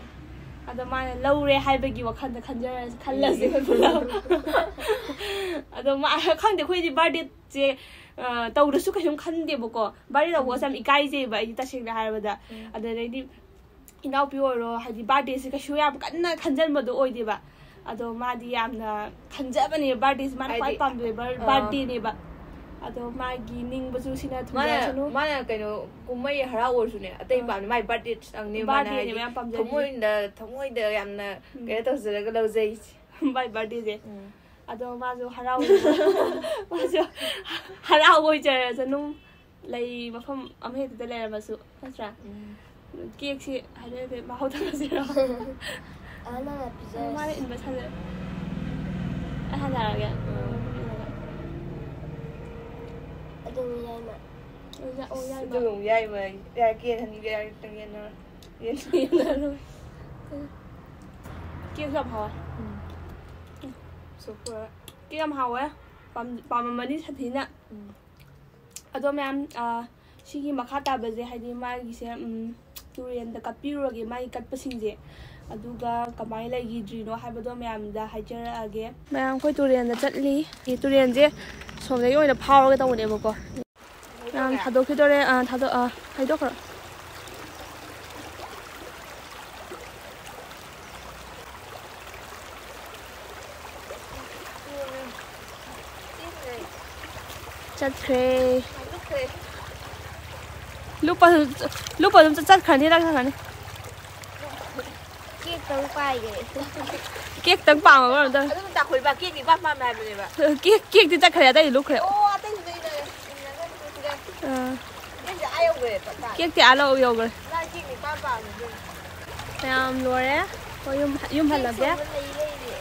ꯑꯗꯣ ꯃꯥꯅ ꯂꯧꯔꯦ ꯍꯥꯏꯕꯒꯤ ꯋꯥꯈꯜꯗ ꯈꯟꯖꯔ ꯈꯜꯂꯁꯦ ꯑꯩꯈꯣꯏ ꯄꯨꯂꯞ. ꯑꯗꯣ ꯃꯥ, ꯈꯪꯗꯦ, ꯑꯩꯈꯣꯏꯗꯤ birthdayꯁꯦ, ꯑ, ꯇꯧꯗ꯭ꯔꯁꯨ ꯀꯩꯁꯨꯝ ꯈꯟꯗꯦꯕꯀꯣ. Birthday ꯇꯧꯕꯁꯦ ꯌꯥꯝ ꯏꯀꯥꯏꯖꯩꯕ ꯑꯩꯗꯤ, ꯇꯁꯦꯡꯅ ꯍꯥꯏꯔꯕꯗ. ꯑꯗꯨꯗꯩꯗꯤ ꯏꯅꯥꯎꯄꯤ ꯑꯣꯏꯔꯣ, ꯍꯥꯏꯗꯤ birthdayꯁꯦ ꯀꯩꯁꯨ ꯌꯥꯝ ꯀꯟꯅ ꯈꯟꯖꯟꯕꯗꯣ ꯑꯣꯏꯗꯦꯕ. ꯑꯗꯣ ꯃꯥꯗꯤ ꯌꯥꯝꯅ ꯈꯟꯖꯕꯅꯦꯕ, birthdayꯁꯦ ꯃꯥꯅ ꯈ꯭ꯋꯥꯏ ꯍꯥꯏꯗꯤ, ꯄꯥꯝꯖꯕ ꯕꯔ- ꯑꯥ. Birthdayꯅꯦꯕ. ꯑꯗꯣ ꯃꯥꯒꯤ ꯅꯤꯡꯕꯁꯨ ꯁꯤꯅ ꯊꯨꯡꯖꯔꯁꯅꯨ꯫ ꯃꯥꯅ ꯀꯩꯅꯣ ꯀꯨꯝꯍꯩ ꯍꯔꯥꯎ ꯑꯣꯏꯔꯁꯨꯅꯦ, ꯑꯇꯩ ꯄꯥꯝꯗꯦ, ꯃꯥꯏ ꯕꯥꯔꯗꯦ ꯆꯪꯅꯦ ꯃꯥꯅ ꯍꯥꯏꯗꯤ ꯃꯌꯥꯝ ꯄꯥꯝꯖꯔꯤꯁꯦ꯫ ꯊꯃꯣꯏꯗ ꯊꯃꯣꯏꯗ ꯌꯥꯝꯅ ꯀꯩꯅꯣ ꯇꯧꯖꯔꯒ ꯂꯧꯖꯩꯁꯦ꯫ ꯃꯥꯏ ꯕꯥꯔꯗꯦꯁꯦ꯫ ꯑꯗꯣ ꯃꯥꯁꯨ ꯍꯔꯥꯎ ꯃꯥꯁꯨ ꯍꯔꯥꯎꯕ ꯑꯣꯏꯖꯔꯁꯅꯨ꯫ ꯂꯩ ꯃꯐꯝ ꯑꯃ ꯍꯦꯛꯇꯗ ꯂꯩꯔꯝꯃꯁꯨ, ꯅꯠꯇ꯭ꯔꯥ? ꯀꯦꯛꯁꯤ ꯍꯥꯏꯐꯦꯠ ꯍꯥꯏꯐꯦꯠ ꯃꯍꯥꯎ ꯇꯪꯉꯁꯤꯔꯣ? ꯑꯍꯜꯅ ꯃꯥꯅ ꯄꯤꯖꯔꯁꯤ꯫ ꯏꯟꯕ ꯁꯥꯖꯔ꯫ ꯑꯩ ꯍꯥꯟꯅꯔꯒꯦ꯫ ꯑꯗꯨꯝ ꯌꯥꯏꯃ꯫ ꯑꯣ, ꯌꯥ- ꯑꯣ, ꯌꯥꯏꯃ꯫ ꯑꯗꯨꯝ ꯌꯥꯏꯃ꯫ ꯌꯥ ꯀꯦꯛ ꯍꯟꯒꯦ ꯌꯥꯔꯛꯇꯪ ꯌꯦꯟꯅꯔ꯫ ꯀꯦꯛꯁꯨ ꯌꯥꯝ ꯍꯥꯎꯋꯦ꯫ ꯁꯣꯛꯄ꯫ ꯀꯦꯛ ꯌꯥꯝ ꯍꯥꯎꯋꯦ꯫ ꯄꯥꯝ- ꯄꯥꯝꯃꯝꯃꯅꯤ ꯁꯥꯊꯤꯅ꯫ ꯑꯗꯣ ꯃꯌꯥꯝ, ꯑ, ꯁꯤꯒꯤ ꯃꯈꯥ ꯇꯥꯕꯁꯦ, ꯍꯥꯏꯗꯤ ꯃꯥꯒꯤꯁꯦ, ꯎꯝ, ꯇꯨꯔꯦꯟꯗ ꯀꯠꯄꯤꯔꯨꯔꯒꯦ ꯃꯥꯒꯤ ꯀꯠꯄꯁꯤꯡꯁꯦ꯫ ꯑꯗꯨꯒ ꯀꯃꯥꯏꯅ ꯂꯩꯈꯤꯗ꯭ꯔꯤꯅꯣ ꯍꯥꯏꯕꯗꯣ ꯃꯌꯥꯝꯗ ꯍꯥꯏꯖꯔꯛꯑꯒꯦ꯫ ꯃꯌꯥꯝ ꯑꯩꯈꯣꯏ ꯇꯨꯔꯦꯟꯗ ꯆꯠꯂꯤ꯫ ꯁꯤ ꯇꯨꯔꯦꯟꯁꯦ ꯁꯣꯝꯗꯒꯤ ꯑꯣꯏꯅ ꯐꯥꯎꯔꯒ ꯇꯧꯕꯅꯦꯕꯀꯣ꯫ ꯃꯌꯥꯝ ꯊꯥꯗꯣꯛꯈꯤꯗꯣꯔꯦ꯫ ꯑꯥ, ꯊꯥꯗꯣꯛ-, ꯑꯥ, ꯍꯥꯏꯗꯣꯛꯈ꯭ꯔꯣ꯫ ꯆꯠꯈ꯭ꯔꯦ꯫ ꯂꯨꯞꯄ ꯂꯨꯞꯄ ꯑꯗꯨꯝ ꯆꯠꯈ꯭ꯔꯅꯤ, ꯆꯠꯈ꯭ꯔꯅꯤ꯫ ꯀꯦꯛꯇꯪ ꯄꯥꯏꯒꯦ꯫ ꯀꯦꯛꯇꯪ ꯄꯥꯝꯃꯕ ꯀꯩꯅꯣꯝ ꯇꯧꯔꯦ꯫ ꯑꯗꯨꯝ ꯇꯥꯈꯣꯏꯕ ꯀꯦꯛꯅꯤ ꯄꯥꯝ ꯄꯥꯝꯃꯦ ꯍꯥꯏꯕꯅꯦꯕ꯫ ꯀꯦꯛ, ꯀꯦꯛꯇꯤ ꯆꯠꯈ꯭ꯔꯦ, ꯑꯇꯩꯗꯤ ꯂꯨꯞꯈ꯭ꯔꯦ꯫ ꯑꯣ, ꯑꯇꯩꯗꯨꯗꯩꯗ ꯏꯟꯅꯒꯅꯤ ꯀꯦꯛꯁꯤꯗ꯫ ꯑꯥ, ꯀꯦꯛꯁꯦ ꯑꯥ ꯌꯧꯈ꯭ꯔꯦ ꯄꯠꯇ꯫ ꯀꯦꯛꯇꯤ ꯑꯥ ꯂꯧ ꯌꯧꯈ꯭ꯔꯦ꯫ ꯃꯥ ꯀꯦꯛꯅꯤ ꯄꯥꯝ ꯄꯥꯝꯃꯦ ꯑꯗꯨꯝ꯫ ꯃꯌꯥꯝ ꯂꯣꯏꯔꯦ꯫ ꯑꯩꯈꯣꯏ ꯌꯨꯝ, ꯌꯨꯝ ꯍꯜꯂꯒꯦ꯫ ꯁꯣꯝꯗ ꯂꯩ ꯂꯩꯔꯦ꯫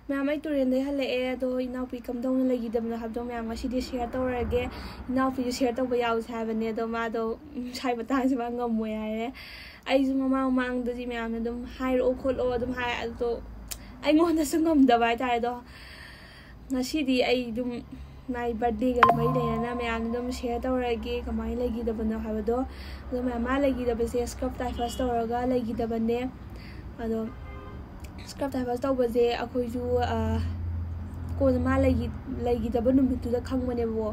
ꯃꯌꯥꯝ, ꯑꯩ ꯇꯨꯔꯦꯟꯗꯩ ꯍꯜꯂꯛꯑꯦ꯫ ꯑꯗꯣ ꯏꯅꯥꯎꯄꯤ ꯀꯝꯗꯧꯅ ꯂꯩꯈꯤꯗꯕꯅꯣ ꯍꯥꯏꯕꯗꯣ ꯃꯌꯥꯝ ꯉꯁꯤꯗꯤ ꯁꯤꯌꯔ ꯇꯧꯔꯒꯦ꯫ ꯏꯅꯥꯎꯄꯤꯁꯨ ꯁꯤꯌꯔ ꯇꯧꯕ ꯌꯥꯎꯁꯦ ꯍꯥꯏꯕꯅꯦ, ꯑꯗꯣ ꯃꯥꯗꯣ, ꯎꯝ, ꯁ꯭ꯋꯥꯏ ꯃꯇꯥꯡꯁꯦ ꯃꯥ ꯉꯝꯃꯣꯏ ꯍꯥꯏꯔꯦ꯫ ꯑꯩꯁꯨ ꯃꯃꯥꯡ ꯃꯃꯥꯡꯗꯗꯤ ꯃꯌꯥꯝꯅ ꯑꯗꯨꯝ ꯍꯥꯏꯔꯛꯑꯣ ꯈꯣꯠꯂꯣ ꯑꯗꯨꯝ ꯍꯥꯏ, ꯑꯗꯣ ꯑꯩꯉꯣꯟꯗꯁꯨ ꯉꯝꯗꯕ ꯍꯥꯏꯇꯥꯔꯦ꯫ ꯑꯗꯣ ꯉꯁꯤꯗꯤ ꯑꯩ ꯑꯗꯨꯝ ꯃꯥꯏ ꯕꯥꯔꯗꯦꯒ ꯃꯔꯤ ꯂꯩꯅꯅ ꯃꯌꯥꯝꯗ ꯑꯗꯨꯝ ꯁꯤꯌꯔ ꯇꯧꯔꯒꯦ ꯀꯃꯥꯏꯅ ꯂꯩꯈꯤꯗꯕꯅꯣ ꯍꯥꯏꯕꯗꯣ꯫ ꯑꯗꯣ ꯃꯌꯥꯝ, ꯃꯥ ꯂꯩꯈꯤꯗꯕꯁꯦ ꯁ꯭ꯀ꯭ꯔꯕ ꯇꯥꯏꯐꯁ ꯇꯧꯔꯒ ꯂꯩꯈꯤꯗꯕꯅꯦ꯫ ꯑꯗꯣ ꯁ꯭ꯀ꯭ꯔꯕ ꯇꯥꯏꯐꯁ ꯇꯧꯕꯁꯦ ꯑꯩꯈꯣꯏꯁꯨ, ꯑ, ꯀꯣꯟꯅ ꯃꯥ ꯂꯩꯈꯤ-, ꯂꯩꯈꯤꯗꯕ ꯅꯨꯃꯤꯠꯇꯨꯗ ꯈꯪꯕꯅꯦꯕꯀꯣ꯫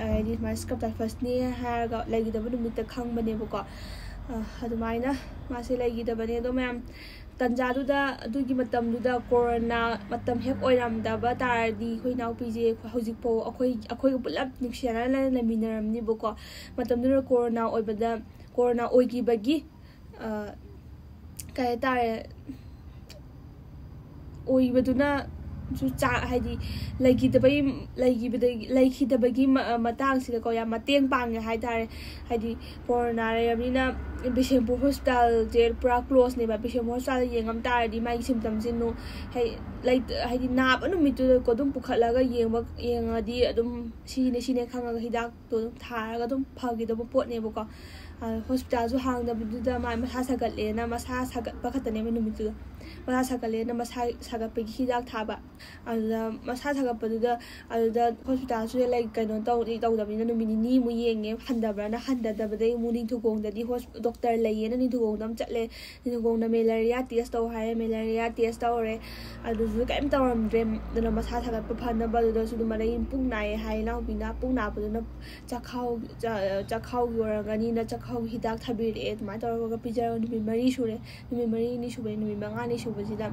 ꯍꯥꯏꯗꯤ ꯁꯨꯃꯥꯏꯅ ꯁ꯭ꯀ꯭ꯔꯕ ꯇꯥꯏꯐꯁꯅꯦ ꯍꯥꯏꯔꯒ ꯂꯩꯈꯤꯗꯕ ꯅꯨꯃꯤꯠꯇ ꯈꯪꯕꯅꯦꯕꯀꯣ꯫ ꯑ, ꯑꯗꯨꯃꯥꯏꯅ ꯃꯥꯁꯦ ꯂꯩꯈꯤꯗꯕꯅꯦ꯫ ꯑꯗꯣ ꯃꯌꯥꯝ, ꯇꯟꯖꯥꯗꯨꯗ, ꯑꯗꯨꯒꯤ ꯃꯇꯝꯗꯨꯗ ꯀꯣꯔꯣꯅꯥ ꯃꯇꯝ ꯍꯦꯛ ꯑꯣꯏꯔꯝꯗꯕ ꯇꯥꯔꯗꯤ ꯑꯩꯈꯣꯏ ꯏꯅꯥꯎꯄꯤꯁꯦ ꯍꯧꯖꯤꯛꯐꯥꯎ ꯑꯩꯈꯣꯏ ꯑꯩꯈꯣꯏꯒ ꯄꯨꯂꯞ ꯅꯨꯡꯁꯤꯅꯅ ꯂꯩꯃꯤꯟꯅꯔꯝꯅꯤꯕꯀꯣ꯫ ꯃꯇꯝꯗꯨꯗ ꯀꯣꯔꯣꯅꯥ ꯑꯣꯏꯕꯗ, ꯀꯣꯔꯣꯅꯥ ꯑꯣꯏꯈꯤꯕꯒꯤ, ꯑ, ꯀꯩ ꯍꯥꯏꯇꯥꯔꯦ, ꯑꯣꯏꯕꯗꯨꯅꯁꯨ ꯆꯥ-, ꯍꯥꯏꯗꯤ ꯂꯩꯈꯤꯗꯕꯒꯤ, ꯂꯩꯈꯤꯕꯗꯒꯤ, ꯂꯩꯈꯤꯗꯕꯒꯤ ꯃ-, ꯃꯇꯥꯡꯁꯤꯗꯀꯣ ꯌꯥꯝ ꯃꯇꯦꯡ ꯄꯥꯡꯉꯦ ꯍꯥꯏꯇꯥꯔꯦ꯫ ꯍꯥꯏꯗꯤ ꯀꯣꯔꯣꯅꯥ ꯂꯩꯔꯕꯅꯤꯅ ꯕꯤꯁꯦꯝꯄꯨꯔ ꯍꯣꯁꯄꯤꯇꯥꯜꯁꯦ ꯄꯨꯔꯥ ꯀ꯭ꯂꯣꯁꯅꯦꯕ꯫ ꯕꯤꯁꯦꯝꯄꯨꯔ ꯍꯣꯁꯄꯤꯇꯥꯜꯗ ꯌꯦꯡꯉꯝ ꯇꯥꯔꯗꯤ ꯃꯥꯒꯤ ꯁꯤꯝꯇꯝꯁꯦ ꯅꯣ-, ꯍꯥꯏ-, ꯂꯩ-, ꯍꯥꯏꯗꯤ ꯅꯥꯕ ꯅꯨꯃꯤꯠꯇꯨꯗꯀꯣ ꯑꯗꯨꯝ ꯄꯨꯈꯠꯂꯒ ꯌꯦꯡꯕ, ꯌꯦꯡꯉꯗꯤ ꯑꯗꯨꯝ ꯁꯤꯅꯦ ꯁꯤꯅꯦ ꯈꯪꯉꯒ ꯍꯤꯗꯥꯛꯇꯣ ꯑꯗꯨꯝ ꯊꯥꯔꯒ ꯑꯗꯨꯝ ꯐꯈꯤꯗꯧꯕ ꯄꯣꯠꯅꯦꯕꯀꯣ꯫ ꯑ, ꯍꯣꯁꯄꯤꯇꯥꯜꯁꯨ ꯍꯥꯡꯗꯕꯗꯨꯗ ꯃꯥ ꯃꯁꯥ ꯁꯥꯒꯠꯂꯦꯅ, ꯃꯁꯥ ꯁꯥꯒꯠꯄ ꯈꯛꯇꯅꯦꯕ ꯅꯨꯃꯤꯠꯇꯨꯗ꯫ ꯃꯁꯥ ꯁꯥꯒꯠꯂꯦꯅ ꯃꯁꯥ ꯁꯥꯒꯠꯄꯒꯤ ꯍꯤꯗꯥꯛ ꯊꯥꯕ꯫ ꯑꯗꯨꯗ ꯃꯁꯥ ꯁꯥꯒꯠꯄꯗꯨꯗ, ꯑꯗꯨꯗ ꯍꯣꯁꯄꯤꯇꯥꯜꯁꯨ ꯂꯩ, ꯀꯩꯅꯣ ꯇꯧ-, ꯇꯧꯗꯕꯅꯤꯅ ꯅꯨꯃꯤꯠ ꯅꯤꯅꯤꯃꯨꯛ ꯌꯦꯡꯉꯦ꯫ ꯍꯟꯊꯕ꯭ꯔꯅ ꯍꯟꯊꯗꯕꯗꯒꯤ ꯑꯃꯨꯛ ꯅꯤꯡꯊꯧꯈꯣꯡꯗꯗꯤ ꯍꯣꯁ-, ꯗꯣꯛꯇꯔ ꯂꯩꯌꯦꯅ ꯅꯤꯡꯊꯧꯈꯣꯡꯗ ꯑꯃꯨꯛ ꯆꯠꯂꯦ꯫ ꯅꯤꯡꯊꯧꯈꯣꯡꯗ ꯃꯦꯂꯔꯤꯌꯥ ꯇꯦꯁ ꯇꯧ ꯍꯥꯏꯔꯦ, ꯃꯦꯂꯔꯤꯌꯥ ꯇꯦꯁ ꯇꯧꯔꯦ꯫ ꯑꯗꯨꯁꯨ ꯀꯔꯤꯝ ꯇꯧꯔꯝꯗ꯭ꯔꯦ꯫ ꯑꯗꯨꯅ ꯃꯁꯥ ꯁꯥꯒꯠꯄ ꯐꯅꯕ ꯑꯗꯨꯗꯁꯨ ꯑꯗꯨꯝ ꯃꯔꯩ ꯄꯨꯛ ꯅꯥꯏꯌꯦ ꯍꯥꯏ ꯏꯅꯥꯎꯄꯤꯅ꯫ ꯄꯨꯛ ꯅꯥꯕꯗꯨꯅ ꯆꯥꯛꯈꯥꯎ, ꯆ-, ꯆꯥꯛꯈꯥꯎꯒꯤ ꯑꯣꯏꯔꯝꯒꯅꯤꯅ ꯆꯥꯛꯈꯥꯎꯒꯤ ꯍꯤꯗꯥꯛ ꯊꯥꯕꯤꯔꯛꯑꯦ꯫ ꯑꯗꯨꯃꯥꯏꯅ ꯇꯧꯔꯒ ꯄꯤꯖꯔꯒ ꯅꯨꯃꯤꯠ ꯃꯔꯤ ꯁꯨꯔꯦ꯫ ꯅꯨꯃꯤꯠ ꯃꯔꯤꯅꯤ ꯁꯨꯕꯩ, ꯅꯨꯃꯤꯠ ꯃꯉꯥꯅꯤ ꯁꯨꯕꯁꯤꯗ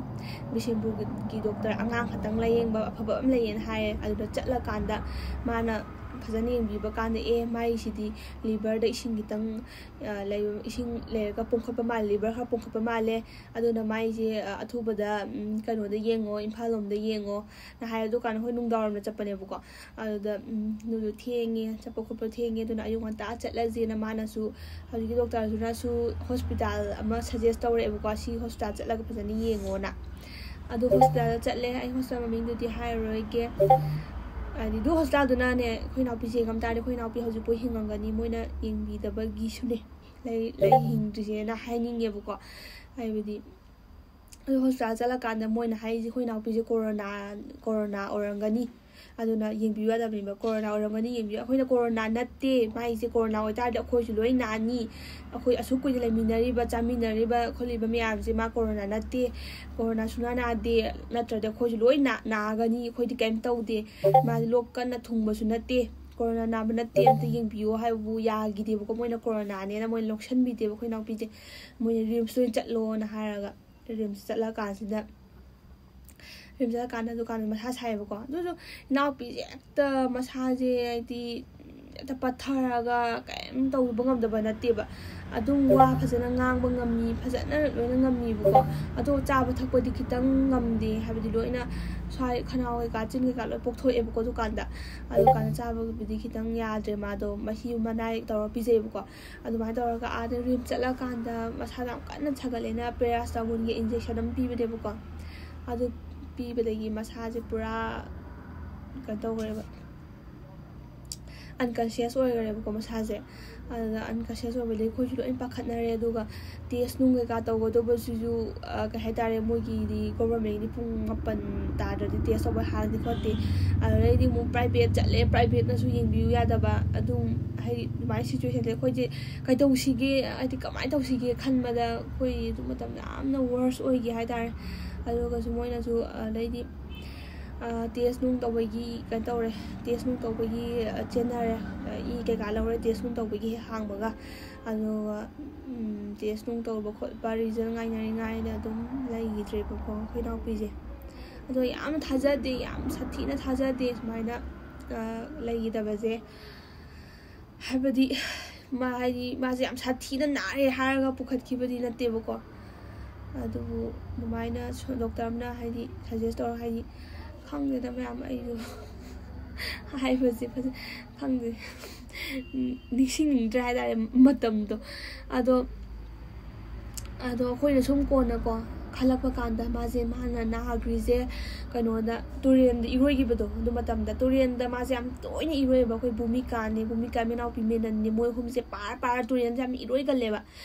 ꯕꯤꯁꯦꯝꯄꯨꯔꯒꯤ ꯗꯣꯛꯇꯔ ꯑꯉꯥꯡ ꯈꯛꯇꯪ ꯂꯥꯌꯦꯡꯕ ꯑꯐꯕ ꯑꯃ ꯂꯩꯌꯦꯅ ꯍꯥꯏꯌꯦ꯫ ꯑꯗꯨꯗ ꯆꯠꯂꯀꯥꯟꯗ ꯃꯥꯅ ꯐꯖꯅ ꯌꯦꯡꯕꯤꯕ ꯀꯥꯟꯗ, "ꯑꯦ, ꯃꯥꯏꯁꯤꯗꯤ ꯂꯤꯚꯔꯗ ꯏꯁꯤꯡ ꯈꯤꯇꯪ, ꯑ, ꯂꯩꯕ, ꯏꯁꯤꯡ ꯂꯩꯔꯒ ꯄꯣꯝꯈꯠꯄ ꯃꯥꯜꯂꯦ, ꯂꯤꯚꯔ ꯈꯔ ꯄꯣꯝꯈꯠꯄ ꯃꯥꯜꯂꯦ꯫ ꯑꯗꯨꯅ ꯃꯥꯏꯁꯦ, ꯑ, ꯑꯊꯨꯕꯗ, ꯎꯝ, ꯀꯩꯅꯣꯗ ꯌꯦꯡꯉꯣ, ꯏꯝꯐꯥꯜ ꯂꯣꯝꯗ ꯌꯦꯡꯉꯣ"ꯅ ꯍꯥꯏ꯫ ꯑꯗꯨꯀꯥꯟꯗ ꯑꯩꯈꯣꯏ ꯅꯨꯡꯗꯥꯡꯋꯥꯏꯔꯝꯗ ꯆꯠꯄꯅꯦꯕꯀꯣ꯫ ꯑꯗꯨꯗ, ꯎꯝ, ꯑꯗꯨꯗꯣ ꯊꯦꯡꯉꯦ, ꯆꯠꯄ ꯈꯣꯠꯄ ꯊꯦꯡꯉꯦ, ꯑꯗꯨꯅ ꯑꯌꯨꯛ ꯉꯟꯇꯥ ꯆꯠꯂꯁꯦꯅ ꯃꯥꯅꯁꯨ, ꯍꯧꯖꯤꯛꯀꯤ ꯗꯣꯛꯇꯔꯗꯨꯅꯁꯨ ꯍꯣꯁꯄꯤꯇꯥꯜ ꯑꯃ ꯁꯖꯦꯁ ꯇꯧꯔꯛꯑꯦꯕꯀꯣ, "ꯁꯤ ꯍꯣꯁꯄꯤꯇꯥꯜ ꯆꯠꯂꯒ ꯐꯖꯅ ꯌꯦꯡꯉꯣꯅ"꯫ ꯑꯗꯣ ꯍꯣꯁꯄꯤꯇꯥꯜꯗ ꯆꯠꯂꯦ꯫ ꯑꯩ ꯍꯣꯁꯄꯤꯇꯥꯜ ꯃꯃꯤꯡꯗꯨꯗꯤ ꯍꯥꯏꯔꯔꯣꯏꯒꯦ꯫ ꯍꯥꯏꯗꯤ, ꯑꯗꯨ ꯍꯣꯁꯄꯤꯇꯥꯜꯗꯨꯅꯅꯦ, ꯑꯩꯈꯣꯏ ꯏꯅꯥꯎꯄꯤꯁꯦ ꯌꯦꯡꯉꯝ ꯇꯥꯔꯗꯤ ꯑꯩꯈꯣꯏ ꯏꯅꯥꯎꯄꯤ ꯍꯧꯖꯤꯛꯐꯥꯎ ꯍꯤꯡꯉꯝꯒꯅꯤ, ꯃꯣꯏꯅ ꯌꯦꯡꯕꯤꯗꯕꯒꯤꯁꯨꯅꯦ ꯂꯩ, ꯂꯩ ꯍꯤꯡꯗ꯭ꯔꯤꯁꯦꯅ ꯍꯥꯏꯅꯤꯡꯉꯦꯕꯀꯣ꯫ ꯍꯥꯏꯕꯗꯤ, ꯑꯗꯨ ꯍꯣꯁꯄꯤꯇꯥꯜ ꯆꯠꯂꯀꯥꯟꯗ ꯃꯣꯏꯅ ꯍꯥꯏꯔꯤꯁꯦ, "ꯑꯩꯈꯣꯏ ꯏꯅꯥꯎꯄꯤꯁꯦ ꯀꯣꯔꯣꯅꯥ, ꯀꯣꯔꯣꯅꯥ ꯑꯣꯏꯔꯝꯒꯅꯤ, ꯑꯗꯨꯅ ꯌꯦꯡꯕꯤꯌꯨ ꯌꯥꯗꯕꯅꯦꯕ, ꯀꯣꯔꯣꯅꯥ ꯑꯣꯏꯔꯝꯒꯅꯤ, ꯌꯦꯡꯕꯤꯌꯨ"꯫ ꯑꯩꯈꯣꯏꯅ, "ꯀꯣꯔꯣꯅꯥ ꯅꯠꯇꯦ, ꯃꯥꯏꯁꯦ ꯀꯣꯔꯣꯅꯥ ꯑꯣꯏꯇꯥꯔꯗꯤ ꯑꯩꯈꯣꯏꯁꯨ ꯂꯣꯏ ꯅꯥꯅꯤ, ꯑꯩꯈꯣꯏ ꯑꯁꯨꯛ ꯀꯨꯏꯅ ꯂꯩꯃꯤꯟꯅꯔꯤꯕ, ꯆꯥꯃꯤꯟꯅꯔꯤꯕ, ꯈꯣꯠꯂꯤꯕ ꯃꯌꯥꯝꯁꯦ, ꯃꯥ ꯀꯣꯔꯣꯅꯥ ꯅꯠꯇꯦ, ꯀꯣꯔꯣꯅꯥ ꯁꯨꯡꯅꯥ ꯅꯥꯗꯦ, ꯅꯠꯇ꯭ꯔꯗꯤ ꯑꯩꯈꯣꯏꯁꯨ ꯂꯣꯏ ꯅꯥ-, ꯅꯥꯒꯅꯤ, ꯑꯩꯈꯣꯏꯗꯤ ꯀꯔꯤꯝ ꯇꯧꯗꯦ, ꯃꯥꯗꯤ ꯂꯣꯛ ꯀꯟꯅ ꯊꯨꯡꯕꯁꯨ ꯅꯠꯇꯦ, ꯀꯣꯔꯣꯅꯥ ꯅꯥꯕ ꯅꯠꯇꯦ, ꯑꯝꯇ ꯌꯦꯡꯕꯤꯌꯨ" ꯍꯥꯏꯕꯕꯨ ꯌꯥꯈꯤꯗꯦꯕꯀꯣ꯫ ꯃꯣꯏꯅ ꯀꯣꯔꯣꯅꯥꯅꯦꯅ ꯃꯣꯏꯅ ꯂꯧꯁꯟꯕꯤꯗꯦꯕ ꯑꯩꯈꯣꯏ ꯏꯅꯥꯎꯄꯤꯁꯦ꯫ ꯃꯣꯏꯅ "ꯔꯤꯝꯁꯇ ꯑꯣꯏꯅ ꯆꯠꯂꯣꯅ" ꯍꯥꯏꯔꯒ꯫ ꯔꯤꯝꯁ ꯆꯠꯂꯀꯥꯟꯁꯤꯗ, ꯔꯤꯝꯁ ꯆꯠꯂꯀꯥꯟꯗ ꯗꯨꯀꯥꯟꯗ ꯃꯁꯥ ꯁꯥꯏꯌꯦꯕꯀꯣ꯫ ꯑꯗꯨꯁꯨ ꯏꯅꯥꯎꯄꯤꯁꯦ ꯍꯦꯛꯇ ꯃꯁꯥꯁꯦ ꯍꯥꯏꯗꯤ ꯍꯦꯛꯇ ꯄꯠꯊꯔꯒ ꯀꯔꯤꯝ ꯇꯧꯕ ꯉꯝꯗꯕ ꯅꯠꯇꯦꯕ꯫ ꯑꯗꯨꯝ ꯋꯥ ꯐꯖꯅ ꯉꯥꯡꯕ ꯉꯝꯃꯤ, ꯐꯖꯅ ꯂꯣꯏꯅ ꯉꯝꯃꯤꯕꯀꯣ꯫ ꯑꯗꯣ ꯆꯥꯕ ꯊꯛꯄꯗꯤ ꯈꯤꯇꯪ ꯉꯝꯗꯦ, ꯍꯥꯏꯕꯗꯤ ꯂꯣꯏꯅ ꯁ꯭ꯋꯥꯏ ꯈꯅꯥꯎ ꯀꯩꯀꯥ, ꯆꯤꯟ ꯀꯩꯀꯥ ꯂꯣꯏ ꯄꯣꯛꯊꯣꯛꯑꯦꯕꯀꯣ ꯗꯨꯀꯥꯟꯗ꯫ ꯑꯗꯨꯀꯥꯟꯗ ꯆꯥꯕꯕꯨꯗꯤ ꯈꯤꯇꯪ ꯌꯥꯗ꯭ꯔꯦ, ꯃꯥꯗꯣ ꯃꯍꯤ ꯃꯅꯥꯏ ꯇꯧꯔ ꯄꯤꯖꯩꯕꯀꯣ꯫ ꯑꯗꯨꯃꯥꯏꯅ ꯇꯧꯔꯒ ꯑꯥꯗ ꯔꯤꯝꯁ ꯆꯠꯂꯀꯥꯟꯗ ꯃꯁꯥꯗꯣ ꯌꯥꯝ ꯀꯟꯅ ꯁꯥꯒꯠꯂꯦꯅ ꯄꯦꯔꯥꯁꯤꯇꯥꯃꯣꯜꯒꯤ ꯏꯟꯖꯦꯛꯁꯟ ꯑꯃ ꯄꯤꯕꯅꯦꯕꯀꯣ꯫ ꯑꯗꯨ ꯄꯤꯕꯗꯒꯤ ꯃꯁꯥꯁꯦ ꯄꯨꯔꯥ ꯀꯩꯅꯣ ꯇꯧꯈ꯭ꯔꯦꯕ, ꯑꯟꯀꯟꯁꯤꯌꯁ ꯑꯣꯏꯈ꯭ꯔꯦꯕꯀꯣ ꯃꯁꯥꯁꯦ꯫ ꯑꯗꯨꯗ ꯑꯟꯀꯟꯁꯤꯌꯁ ꯑꯣꯏꯕꯗꯒꯤ ꯑꯩꯈꯣꯏꯁꯨ ꯂꯣꯏ ꯄꯥꯈꯠꯅꯔꯦ꯫ ꯑꯗꯨꯒ ꯇꯦꯁ ꯅꯨꯡ ꯀꯩꯀꯥ ꯇꯧꯒꯗꯧꯕꯁꯤꯁꯨ, ꯑ, ꯀꯩ ꯍꯥꯏꯇꯥꯔꯦ, ꯃꯣꯏꯒꯤꯗꯤ ꯒꯣꯚꯔꯃꯦꯟꯒꯤꯗꯤ ꯄꯨꯡ ꯃꯥꯄꯟ ꯇꯥꯗ꯭ꯔꯗꯤ ꯇꯦꯁ ꯇꯧꯕ ꯍꯥꯡꯗꯦ ꯈꯣꯠꯇꯦ꯫ ꯑꯗꯨꯗꯩꯗꯤ ꯑꯃꯨꯛ ꯄ꯭ꯔꯥꯏꯚꯦꯠ ꯆꯠꯂꯦ, ꯄ꯭ꯔꯥꯏꯚꯦꯠꯅꯁꯨ ꯌꯦꯡꯕꯤꯌꯨ ꯌꯥꯗꯕ꯫ ꯑꯗꯨꯝ ꯍꯥꯏꯗꯤ ꯑꯗꯨꯃꯥꯏꯅ ꯁꯤꯆꯨꯋꯦꯁꯟꯁꯦ ꯑꯩꯈꯣꯏꯁꯦ ꯀꯩꯗꯧꯁꯤꯒꯦ, ꯍꯥꯏꯗꯤ ꯀꯃꯥꯏꯅ ꯇꯧꯁꯤꯒꯦ ꯈꯟꯕꯗ ꯑꯩꯈꯣꯏ ꯑꯗꯨ ꯃꯇꯝꯗ ꯌꯥꯝꯅ ꯋꯔꯁ ꯑꯣꯏꯈꯤ ꯍꯥꯏꯇꯥꯔꯦ꯫ ꯑꯗꯨꯒꯁꯨ ꯃꯣꯏꯅꯁꯨ, ꯑꯗꯩꯗꯤ, ꯑ, ꯇꯦꯁ ꯅꯨꯡ ꯇꯧꯕꯒꯤ ꯀꯩꯅꯣ ꯇꯧꯔꯦ, ꯇꯦꯁ ꯅꯨꯡ ꯇꯧꯕꯒꯤ, ꯑ, ꯆꯦꯟꯅꯔꯦ, ꯑ, ꯏ ꯀꯩꯀꯥ ꯂꯧꯔꯦ, ꯇꯦꯁ ꯅꯨꯡ ꯇꯧꯕꯒꯤ ꯍꯦꯛ ꯍꯥꯡꯕꯒ꯫ ꯑꯗꯨꯒ, ꯎꯝ, ꯇꯦꯁ ꯅꯨꯡ ꯇꯧꯕ ꯈꯣꯠꯄ, ꯔꯤꯖꯜ ꯉꯥꯏꯅꯔꯤꯉꯥꯏꯗ ꯑꯗꯨꯝ ꯂꯩꯈꯤꯗ꯭ꯔꯦꯕꯀꯣ ꯑꯩꯈꯣꯏ ꯏꯅꯥꯎꯄꯤꯁꯦ꯫ ꯑꯗꯣ ꯌꯥꯝꯅ ꯊꯥꯖꯗꯦ, ꯌꯥꯝ ꯁꯥꯊꯤꯅ ꯊꯥꯖꯗꯦ ꯁꯨꯃꯥꯏꯅ, ꯑ, ꯂꯩꯈꯤꯗꯕꯁꯦ꯫ ꯍꯥꯏꯕꯗꯤ ꯃꯥ, ꯍꯥꯏꯗꯤ ꯃꯥꯁꯦ ꯌꯥꯝ ꯁꯥꯊꯤꯅ ꯅꯥꯔꯦ ꯍꯥꯏꯔꯒ ꯄꯨꯈꯠꯈꯤꯕꯗꯤ ꯅꯠꯇꯦꯕꯀꯣ꯫ ꯑꯗꯨꯕꯨ ꯑꯗꯨꯃꯥꯏꯅ ꯁ-, ꯗꯣꯛꯇꯔ ꯑꯃꯅ ꯍꯥꯏꯗꯤ ꯁꯖꯦꯁ ꯇꯧꯔꯒ, ꯍꯥꯏꯗꯤ ꯈꯪꯗꯦꯗ ꯃꯌꯥꯝ, ꯑꯩꯁꯨ ꯍꯥꯏꯕꯁꯦ ꯐꯖ-, ꯈꯪꯗꯦ, ꯅꯤꯡꯁꯤꯡꯅꯤꯡꯗ꯭ꯔꯦ ꯍꯥꯏꯇꯥꯔꯦ ꯃꯇꯝꯗꯣ꯫ ꯑꯗꯣ, ꯑꯗꯣ ꯑꯩꯈꯣꯏꯅ ꯁꯨꯝ ꯀꯣꯟꯅꯀꯣ ꯈꯜꯂꯛꯄ ꯀꯥꯟꯗ ꯃꯥꯁꯦ, ꯃꯥꯅ ꯅꯥꯈ꯭ꯔꯤꯁꯦ ꯀꯩꯅꯣꯗ, ꯇꯨꯔꯦꯟꯗ ꯏꯔꯣꯏꯈꯤꯕꯗꯣ꯫ ꯑꯗꯨ ꯃꯇꯝꯗ ꯇꯨꯔꯦꯟꯗ ꯃꯥꯁꯦ ꯌꯥꯝ ꯇꯣꯏꯅ ꯏꯔꯣꯏꯌꯦꯕ꯫ ꯑꯩꯈꯣꯏ ꯚꯨꯃꯤꯀꯥꯅꯦ, ꯚꯨꯃꯤꯀꯥ ꯃꯅꯥꯎꯄꯤ ꯃꯦꯅꯟꯅꯦ, ꯃꯣꯏ ꯑꯍꯨꯝꯁꯦ ꯄꯥꯔ ꯄꯥꯔ ꯇꯨꯔꯦꯟꯁꯦ ꯌꯥꯝ ꯏꯔꯣꯏꯒꯜꯂꯦꯕ꯫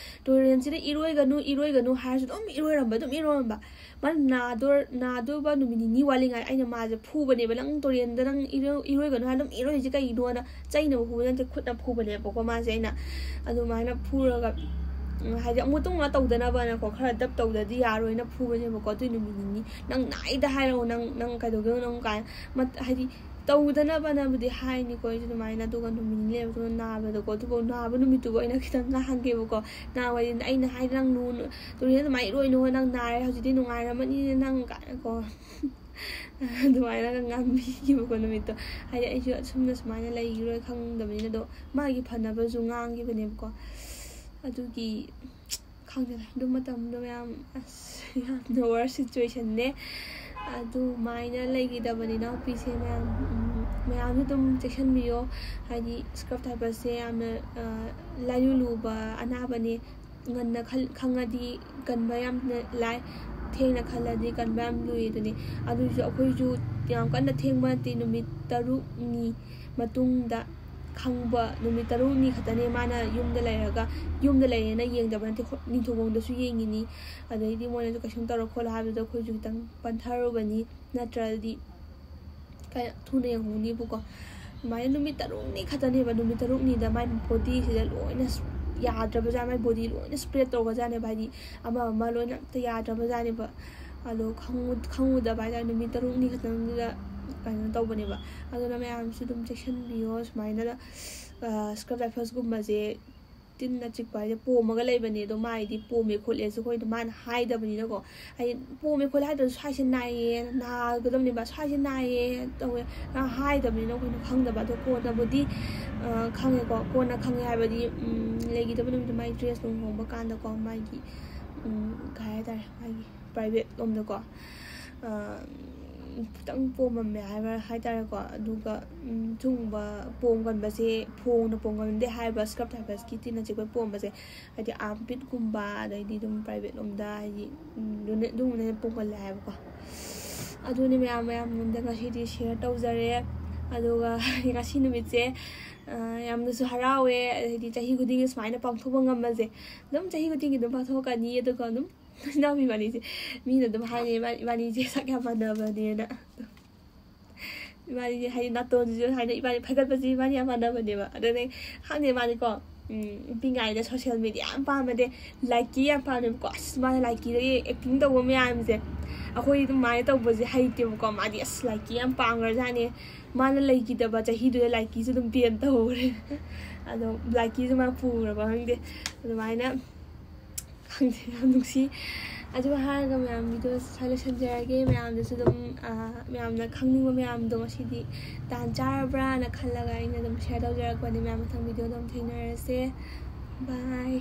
ꯇꯨꯔꯦꯟꯁꯤꯗ ꯏꯔꯣꯏꯒꯅꯨ, ꯏꯔꯣꯏꯒꯅꯨ ꯍꯥꯏꯔꯁꯨ ꯑꯗꯨꯝ ꯏꯔꯣꯏꯔꯝꯕ, ꯑꯗꯨꯝ ꯏꯔꯣꯏꯔꯝꯕ꯫ ꯃꯥꯅ ꯅꯥꯗꯣꯔ-, ꯅꯥꯗꯣꯕ ꯅꯨꯃꯤꯠ ꯅꯤꯅꯤ ꯋꯥꯠꯂꯤꯉꯥꯏ ꯑꯩꯅ ꯃꯥꯁꯦ ꯐꯨꯕꯅꯦꯕ, "ꯅꯪ ꯇꯨꯔꯦꯟꯗ ꯅꯪ ꯏꯔꯣ-, ꯏꯔꯣꯏꯒꯅꯨ ꯍꯥꯏꯔ ꯑꯗꯨꯝ ꯏꯔꯣꯏꯔꯤꯁꯦ ꯀꯩꯒꯤꯅꯣꯅ?" ꯆꯩꯅꯕ ꯐꯨꯕ ꯅꯠꯇꯦ, ꯈꯨꯠꯅ ꯐꯨꯕꯅꯦꯕꯀꯣ ꯃꯥꯁꯦ ꯑꯩꯅ꯫ ꯑꯗꯨꯃꯥꯏꯅ ꯐꯨꯔꯒ ꯎꯝ, ꯍꯥꯏꯗꯤ ꯑꯃꯨꯛ ꯃꯇꯨꯡ ꯇꯧꯗꯅꯕꯅꯀꯣ, ꯈꯔ ꯗꯞ ꯇꯧꯗꯗꯤ ꯌꯥꯔꯣꯏꯅ ꯐꯨꯕꯅꯦꯕꯀꯣ꯫ ꯑꯗꯨꯏ ꯅꯨꯃꯤꯠ ꯅꯤꯅꯤ "ꯅꯪ ꯅꯥꯏꯗ ꯍꯥꯏꯔꯛꯑꯣ, ꯅꯪ ꯅꯪ ꯀꯩꯗꯧꯒꯦꯅꯣ ꯅꯪ?" ꯀꯥꯏꯅ꯫ ꯃꯠ-, ꯍꯥꯏꯗꯤ ꯇꯧꯗꯅꯕꯅꯕꯨꯗꯤ ꯍꯥꯏꯅꯤꯀꯣ ꯑꯩꯁꯨ ꯑꯗꯨꯃꯥꯏꯅ, ꯑꯗꯨꯒ ꯅꯨꯃꯤꯠ ꯅꯤꯅꯤ ꯂꯩꯔꯕ ꯃꯇꯨꯡꯗ ꯅꯥꯕꯗꯀꯣ, ꯑꯗꯨꯐꯥꯎ ꯅꯥꯕ ꯅꯨꯃꯤꯠꯇꯨꯕꯨ ꯑꯩꯅ ꯈꯤꯇꯪ ꯉꯥꯡꯒꯦꯕꯀꯣ꯫ ꯅꯥꯕ ꯍꯥꯏꯗꯤ "ꯑꯩꯅ ꯍꯥꯏꯗꯤ ꯅꯪ ꯅꯨ-, ꯇꯨꯔꯦꯟ ꯑꯗꯨꯃꯥꯏꯅ ꯏꯔꯣꯏꯅꯨ, ꯅꯪ ꯅꯥꯔꯦ ꯍꯧꯖꯤꯛꯇꯤ, ꯅꯨꯡꯉꯥꯏꯔꯝꯃꯅꯤꯅꯦ ꯅꯪ" ꯀꯥꯏꯅꯀꯣ꯫ ꯑꯗꯨꯃꯥꯏꯅꯒ ꯉꯥꯡꯕꯤꯈꯤꯕꯀꯣ ꯅꯨꯃꯤꯠꯇꯣ꯫ ꯍꯥꯏꯗꯤ ꯑꯩꯁꯨ ꯑꯁꯨꯝꯅ ꯁꯨꯃꯥꯏꯅ ꯂꯩꯈꯤꯔꯣꯏ ꯈꯪꯗꯕꯅꯤꯅ, ꯑꯗꯣ ꯃꯥꯒꯤ ꯐꯅꯕꯁꯨ ꯉꯥꯡꯈꯤꯕꯅꯦꯕꯀꯣ꯫ ꯑꯗꯨꯒꯤ ꯈꯪꯗꯦꯗ, ꯑꯗꯨ ꯃꯇꯝꯗꯣ ꯃꯌꯥꯝ ꯑꯁ ꯌꯥꯝꯅ worst situationꯅꯦ꯫ ꯑꯗꯨꯃꯥꯏꯅ ꯂꯩꯈꯤꯗꯕꯅꯤ ꯏꯅꯥꯎꯄꯤꯁꯦ꯫ ꯃꯌꯥꯝ, ꯎꯝ, ꯃꯌꯥꯝꯁꯨ ꯑꯗꯨꯝ ꯆꯦꯛꯁꯤꯟꯕꯤꯌꯣ꯫ ꯍꯥꯏꯗꯤ scrub typhusꯁꯦ ꯌꯥꯝꯅ, ꯑ, ꯂꯥꯏꯌꯨ ꯂꯨꯕ ꯑꯅꯥꯕꯅꯦ꯫ ꯉꯟꯅ ꯈꯜ-, ꯈꯪꯉꯗꯤ ꯀꯟꯕ ꯌꯥꯝꯅ ꯂꯥꯏ, ꯊꯦꯡꯅ ꯈꯜꯂꯗꯤ ꯀꯟꯕ ꯌꯥꯝ ꯂꯨꯏ ꯑꯗꯨꯅꯤ꯫ ꯑꯗꯨꯁꯨ ꯑꯩꯈꯣꯏꯁꯨ ꯌꯥꯝ ꯀꯟꯅ ꯊꯦꯡꯕ ꯅꯠꯇꯦ, ꯅꯨꯃꯤꯠ ꯇꯔꯨꯛꯅꯤ ꯃꯇꯨꯡꯗ ꯈꯪꯕ, ꯅꯨꯃꯤꯠ ꯇꯔꯨꯛꯅꯤ ꯈꯛꯇꯅꯦ ꯃꯥꯅ ꯌꯨꯝꯗ ꯂꯩꯔꯒ, ꯌꯨꯝꯗ ꯂꯩꯔꯦꯅ ꯌꯦꯡꯗꯕ ꯅꯠꯇꯦ, ꯍꯣ-, ꯅꯤꯡꯊꯧꯈꯣꯡꯗꯁꯨ ꯌꯦꯡꯉꯤꯅꯤ꯫ ꯑꯗꯩꯗꯤ ꯃꯣꯏꯅꯁꯨ ꯀꯩꯁꯨꯝ ꯇꯧꯔꯣ ꯈꯣꯠꯂꯣ ꯍꯥꯏꯕꯗꯨꯗ ꯑꯩꯈꯣꯏꯁꯨ ꯈꯤꯇꯪ ꯄꯟꯊꯔꯨꯕꯅꯤ, ꯅꯠꯇ꯭ꯔꯗꯤ ꯀꯌꯥ ꯊꯨꯅ ꯌꯦꯡꯍꯧꯅꯤꯕꯀꯣ꯫ ꯑꯗꯨꯃꯥꯏꯅ ꯅꯨꯃꯤꯠ ꯇꯔꯨꯛꯅꯤ ꯈꯛꯇꯅꯦꯕ, ꯅꯨꯃꯤꯠ ꯇꯔꯨꯛꯅꯤꯗ ꯃꯥꯏ bodyꯁꯤꯗ ꯂꯣꯏꯅ ꯁ-, ꯌꯥꯗ꯭ꯔꯕꯖꯥꯠ, ꯃꯥꯏ body ꯂꯣꯏꯅ spread ꯇꯧꯔꯒꯖꯥꯠꯅꯦꯕ, ꯍꯥꯏꯗꯤ ꯑꯃ ꯑꯃ ꯂꯣꯏꯅ ꯑꯝꯇ ꯌꯥꯗ꯭ꯔꯕꯖꯥꯠꯅꯦꯕ꯫ ꯑꯗꯣ ꯈꯪꯉꯨ-, ꯈꯪꯉꯨꯗꯕ ꯍꯥꯏꯇꯥꯔꯦ, ꯅꯨꯃꯤꯠ ꯇꯔꯨꯛꯅꯤ ꯈꯛꯇꯪꯗꯨꯗ ꯀꯩꯅꯣ ꯇꯧꯕꯅꯦꯕ꯫ ꯑꯗꯨꯅ ꯃꯌꯥꯝꯁꯨ ꯑꯗꯨꯝ ꯆꯦꯛꯁꯤꯟꯕꯤꯌꯣ꯫ ꯁꯨꯃꯥꯏꯅ, ꯑ, scrub typhusꯀꯨꯝꯕꯁꯦ ꯇꯤꯟꯅ ꯆꯤꯛꯄ ꯍꯥꯏꯁꯦ ꯄꯣꯝꯃꯒ ꯂꯩꯕꯅꯦ, ꯑꯗꯣ ꯃꯥꯏꯗꯤ ꯄꯣꯝꯃꯦ ꯈꯣꯠꯂꯦꯁꯨ ꯑꯩꯈꯣꯏꯅ ꯃꯥꯅ ꯍꯥꯏꯗꯕꯅꯤꯅꯀꯣ꯫ ꯍꯥꯏꯗꯤ ꯄꯣꯝꯃꯦ ꯈꯣꯠꯂꯦ ꯍꯥꯏꯗ꯭ꯔꯁꯨ "ꯁ꯭ꯋꯥꯏꯁꯦ ꯅꯥꯏꯌꯦ, ꯅꯥꯒꯗꯕꯅꯦꯕ, ꯁ꯭ꯋꯥꯏꯁꯦ ꯅꯥꯏꯌꯦ ꯇꯧꯋꯦ" ꯅ ꯍꯥꯏꯗꯕꯅꯤꯅ ꯑꯩꯈꯣꯏꯅ ꯈꯪꯗꯕ꯫ ꯑꯗꯣ ꯀꯣꯟꯅꯕꯨꯗꯤ, ꯑ, ꯈꯪꯉꯦꯀꯣ꯫ ꯀꯣꯟꯅ ꯈꯪꯉꯦ ꯍꯥꯏꯕꯗꯤ, ꯎꯝ, ꯂꯩꯈꯤꯗꯕ ꯅꯨꯃꯤꯠꯇꯣ ꯃꯥꯏ dress ꯅꯨꯡ ꯍꯣꯡꯕ ꯀꯥꯟꯗꯀꯣ, ꯃꯥꯒꯤ, ꯎꯝ, ꯀꯩ ꯍꯥꯏꯇꯥꯔꯦ, ꯃꯥꯒꯤ private ꯂꯣꯝꯗꯀꯣ, ꯑ, ꯈꯤꯇꯪ ꯄꯣꯝꯃꯝꯃꯦ ꯍꯥꯏꯕ ꯍꯥꯏꯇꯥꯔꯦꯀꯣ꯫ ꯑꯗꯨꯒ, ꯎꯝ, ꯁꯤꯒꯨꯝꯕ ꯄꯣꯝꯒꯟꯕꯁꯦ, ꯐꯣꯡꯅ ꯄꯣꯝꯒꯟꯗꯦ ꯍꯥꯏꯕ scrub typhusꯀꯤ ꯇꯤꯟꯅ ꯆꯤꯛꯄ ꯄꯣꯝꯕꯁꯦ, ꯍꯥꯏꯗꯤ armpitꯀꯨꯝꯕ, ꯑꯗꯩꯗꯤ ꯑꯗꯨꯝ private ꯂꯣꯝꯗ, ꯍꯥꯏꯗꯤ, ꯎꯝ, ꯑꯗꯨꯅ, ꯑꯗꯨꯒꯨꯝꯕꯅ ꯍꯦꯟꯅ ꯄꯣꯝꯒꯜꯂꯦ ꯍꯥꯏꯕꯀꯣ꯫ ꯑꯗꯨꯅꯤ ꯃꯌꯥꯝ, ꯃꯌꯥꯝ ꯂꯣꯝꯗ ꯉꯁꯤꯗꯤ share ꯇꯧꯖꯔꯦ꯫ ꯑꯗꯨꯒ ꯉꯁꯤ ꯅꯨꯃꯤꯠꯁꯦ, ꯑ, ꯌꯥꯝꯅꯁꯨ ꯍꯔꯥꯎꯋꯦ꯫ ꯍꯥꯏꯗꯤ ꯆꯍꯤ ꯈꯨꯗꯤꯡꯒꯤ ꯁꯨꯃꯥꯏꯅ ꯄꯥꯡꯊꯣꯛꯄ ꯉꯝꯕꯁꯦ, ꯑꯗꯨꯝ ꯆꯍꯤ ꯈꯨꯗꯤꯡꯒꯤ ꯑꯗꯨꯝ ꯄꯥꯡꯊꯣꯛꯀꯅꯤ꯫ ꯑꯗꯨꯒ ꯑꯗꯨꯝ ꯏꯅꯥꯎꯄꯤ ꯏꯕꯥꯅꯤꯁꯦ, ꯃꯤꯅ ꯑꯗꯨꯝ ꯍꯥꯏꯅꯩ, "ꯏꯕꯥ-, ꯏꯕꯥꯅꯤꯁꯦ ꯁꯛ ꯌꯥꯝ ꯃꯥꯟꯅꯕꯅꯦꯅ"꯫ ꯏꯕꯥꯅꯤꯁꯦ ꯍꯥꯏꯗꯤ ꯅꯥꯇꯣꯟꯁꯤꯁꯨ ꯍꯥꯏꯅ ꯏꯕꯥꯅꯤ ꯐꯒꯠꯄꯁꯤ ꯏꯕꯥꯅꯤ ꯌꯥꯝ ꯃꯥꯟꯅꯕꯅꯦꯕ꯫ ꯑꯗꯨꯅꯦ ꯈꯪꯗꯦ, ꯃꯥꯗꯤꯀꯣ ꯎꯝ, ꯄꯤꯛꯏꯉꯩꯗ ꯁꯣꯁꯦꯜ ꯃꯦꯗꯤꯌꯥ ꯌꯥꯝ ꯄꯥꯝꯕꯗꯤ, ꯂꯥꯏꯀꯤ ꯌꯥꯝ ꯄꯥꯝꯃꯦꯕꯀꯣ꯫ ꯑꯁ, ꯃꯥꯅ ꯂꯥꯏꯀꯤꯗꯒꯤ ꯑꯦꯛꯇꯤꯡ ꯇꯧꯕ ꯃꯌꯥꯝꯁꯦ, ꯑꯩꯈꯣꯏ ꯑꯗꯨꯃꯥꯏꯅ ꯇꯧꯕꯁꯦ ꯍꯩꯇꯦꯕꯀꯣ꯫ ꯃꯥꯗꯤ ꯑꯁ ꯂꯥꯏꯀꯤ ꯌꯥꯝ ꯄꯥꯝꯈ꯭ꯔꯖꯥꯠꯅꯦ꯫ ꯃꯥꯅ ꯂꯩꯈꯤꯗꯕ ꯆꯍꯤꯗꯨꯗ ꯂꯥꯏꯀꯤꯁꯨ ꯑꯗꯨꯝ ꯕꯦꯟ ꯇꯧꯍꯧꯔꯦ꯫ ꯑꯗꯣ ꯂꯥꯏꯀꯤꯁꯨ ꯃꯥ ꯄꯨꯈ꯭ꯔꯕ ꯈꯪꯗꯦ꯫ ꯑꯗꯨꯃꯥꯏꯅ ꯈꯪꯗꯦ, ꯌꯥꯝ ꯅꯨꯡꯁꯤ꯫ ꯑꯗꯨ ꯍꯥꯏꯔꯒ ꯃꯌꯥꯝ, ꯚꯤꯗꯤꯑꯣ ꯁ꯭ꯋꯥꯏ ꯂꯣꯏꯁꯤꯟꯖꯔꯒꯦ꯫ ꯃꯌꯥꯝꯗꯁꯨ ꯑꯗꯨꯝ, ꯑ, ꯃꯌꯥꯝꯅ ꯈꯪꯅꯤꯡꯕ ꯃꯌꯥꯝꯗꯣ ꯉꯁꯤꯗꯤ ꯇꯥꯟ ꯆꯥꯔꯕ꯭ꯔꯥꯅ ꯈꯜꯂꯒ ꯑꯩꯅ ꯑꯗꯨꯝ ꯁꯤꯌꯔ ꯇꯧꯖꯔꯛꯄꯅꯦ꯫ ꯃꯌꯥꯝ ꯃꯊꯪ ꯚꯤꯗꯤꯑꯣꯗ ꯑꯃꯨꯛ ꯊꯦꯡꯅꯔꯁꯦ꯫ ꯕꯥꯏ꯫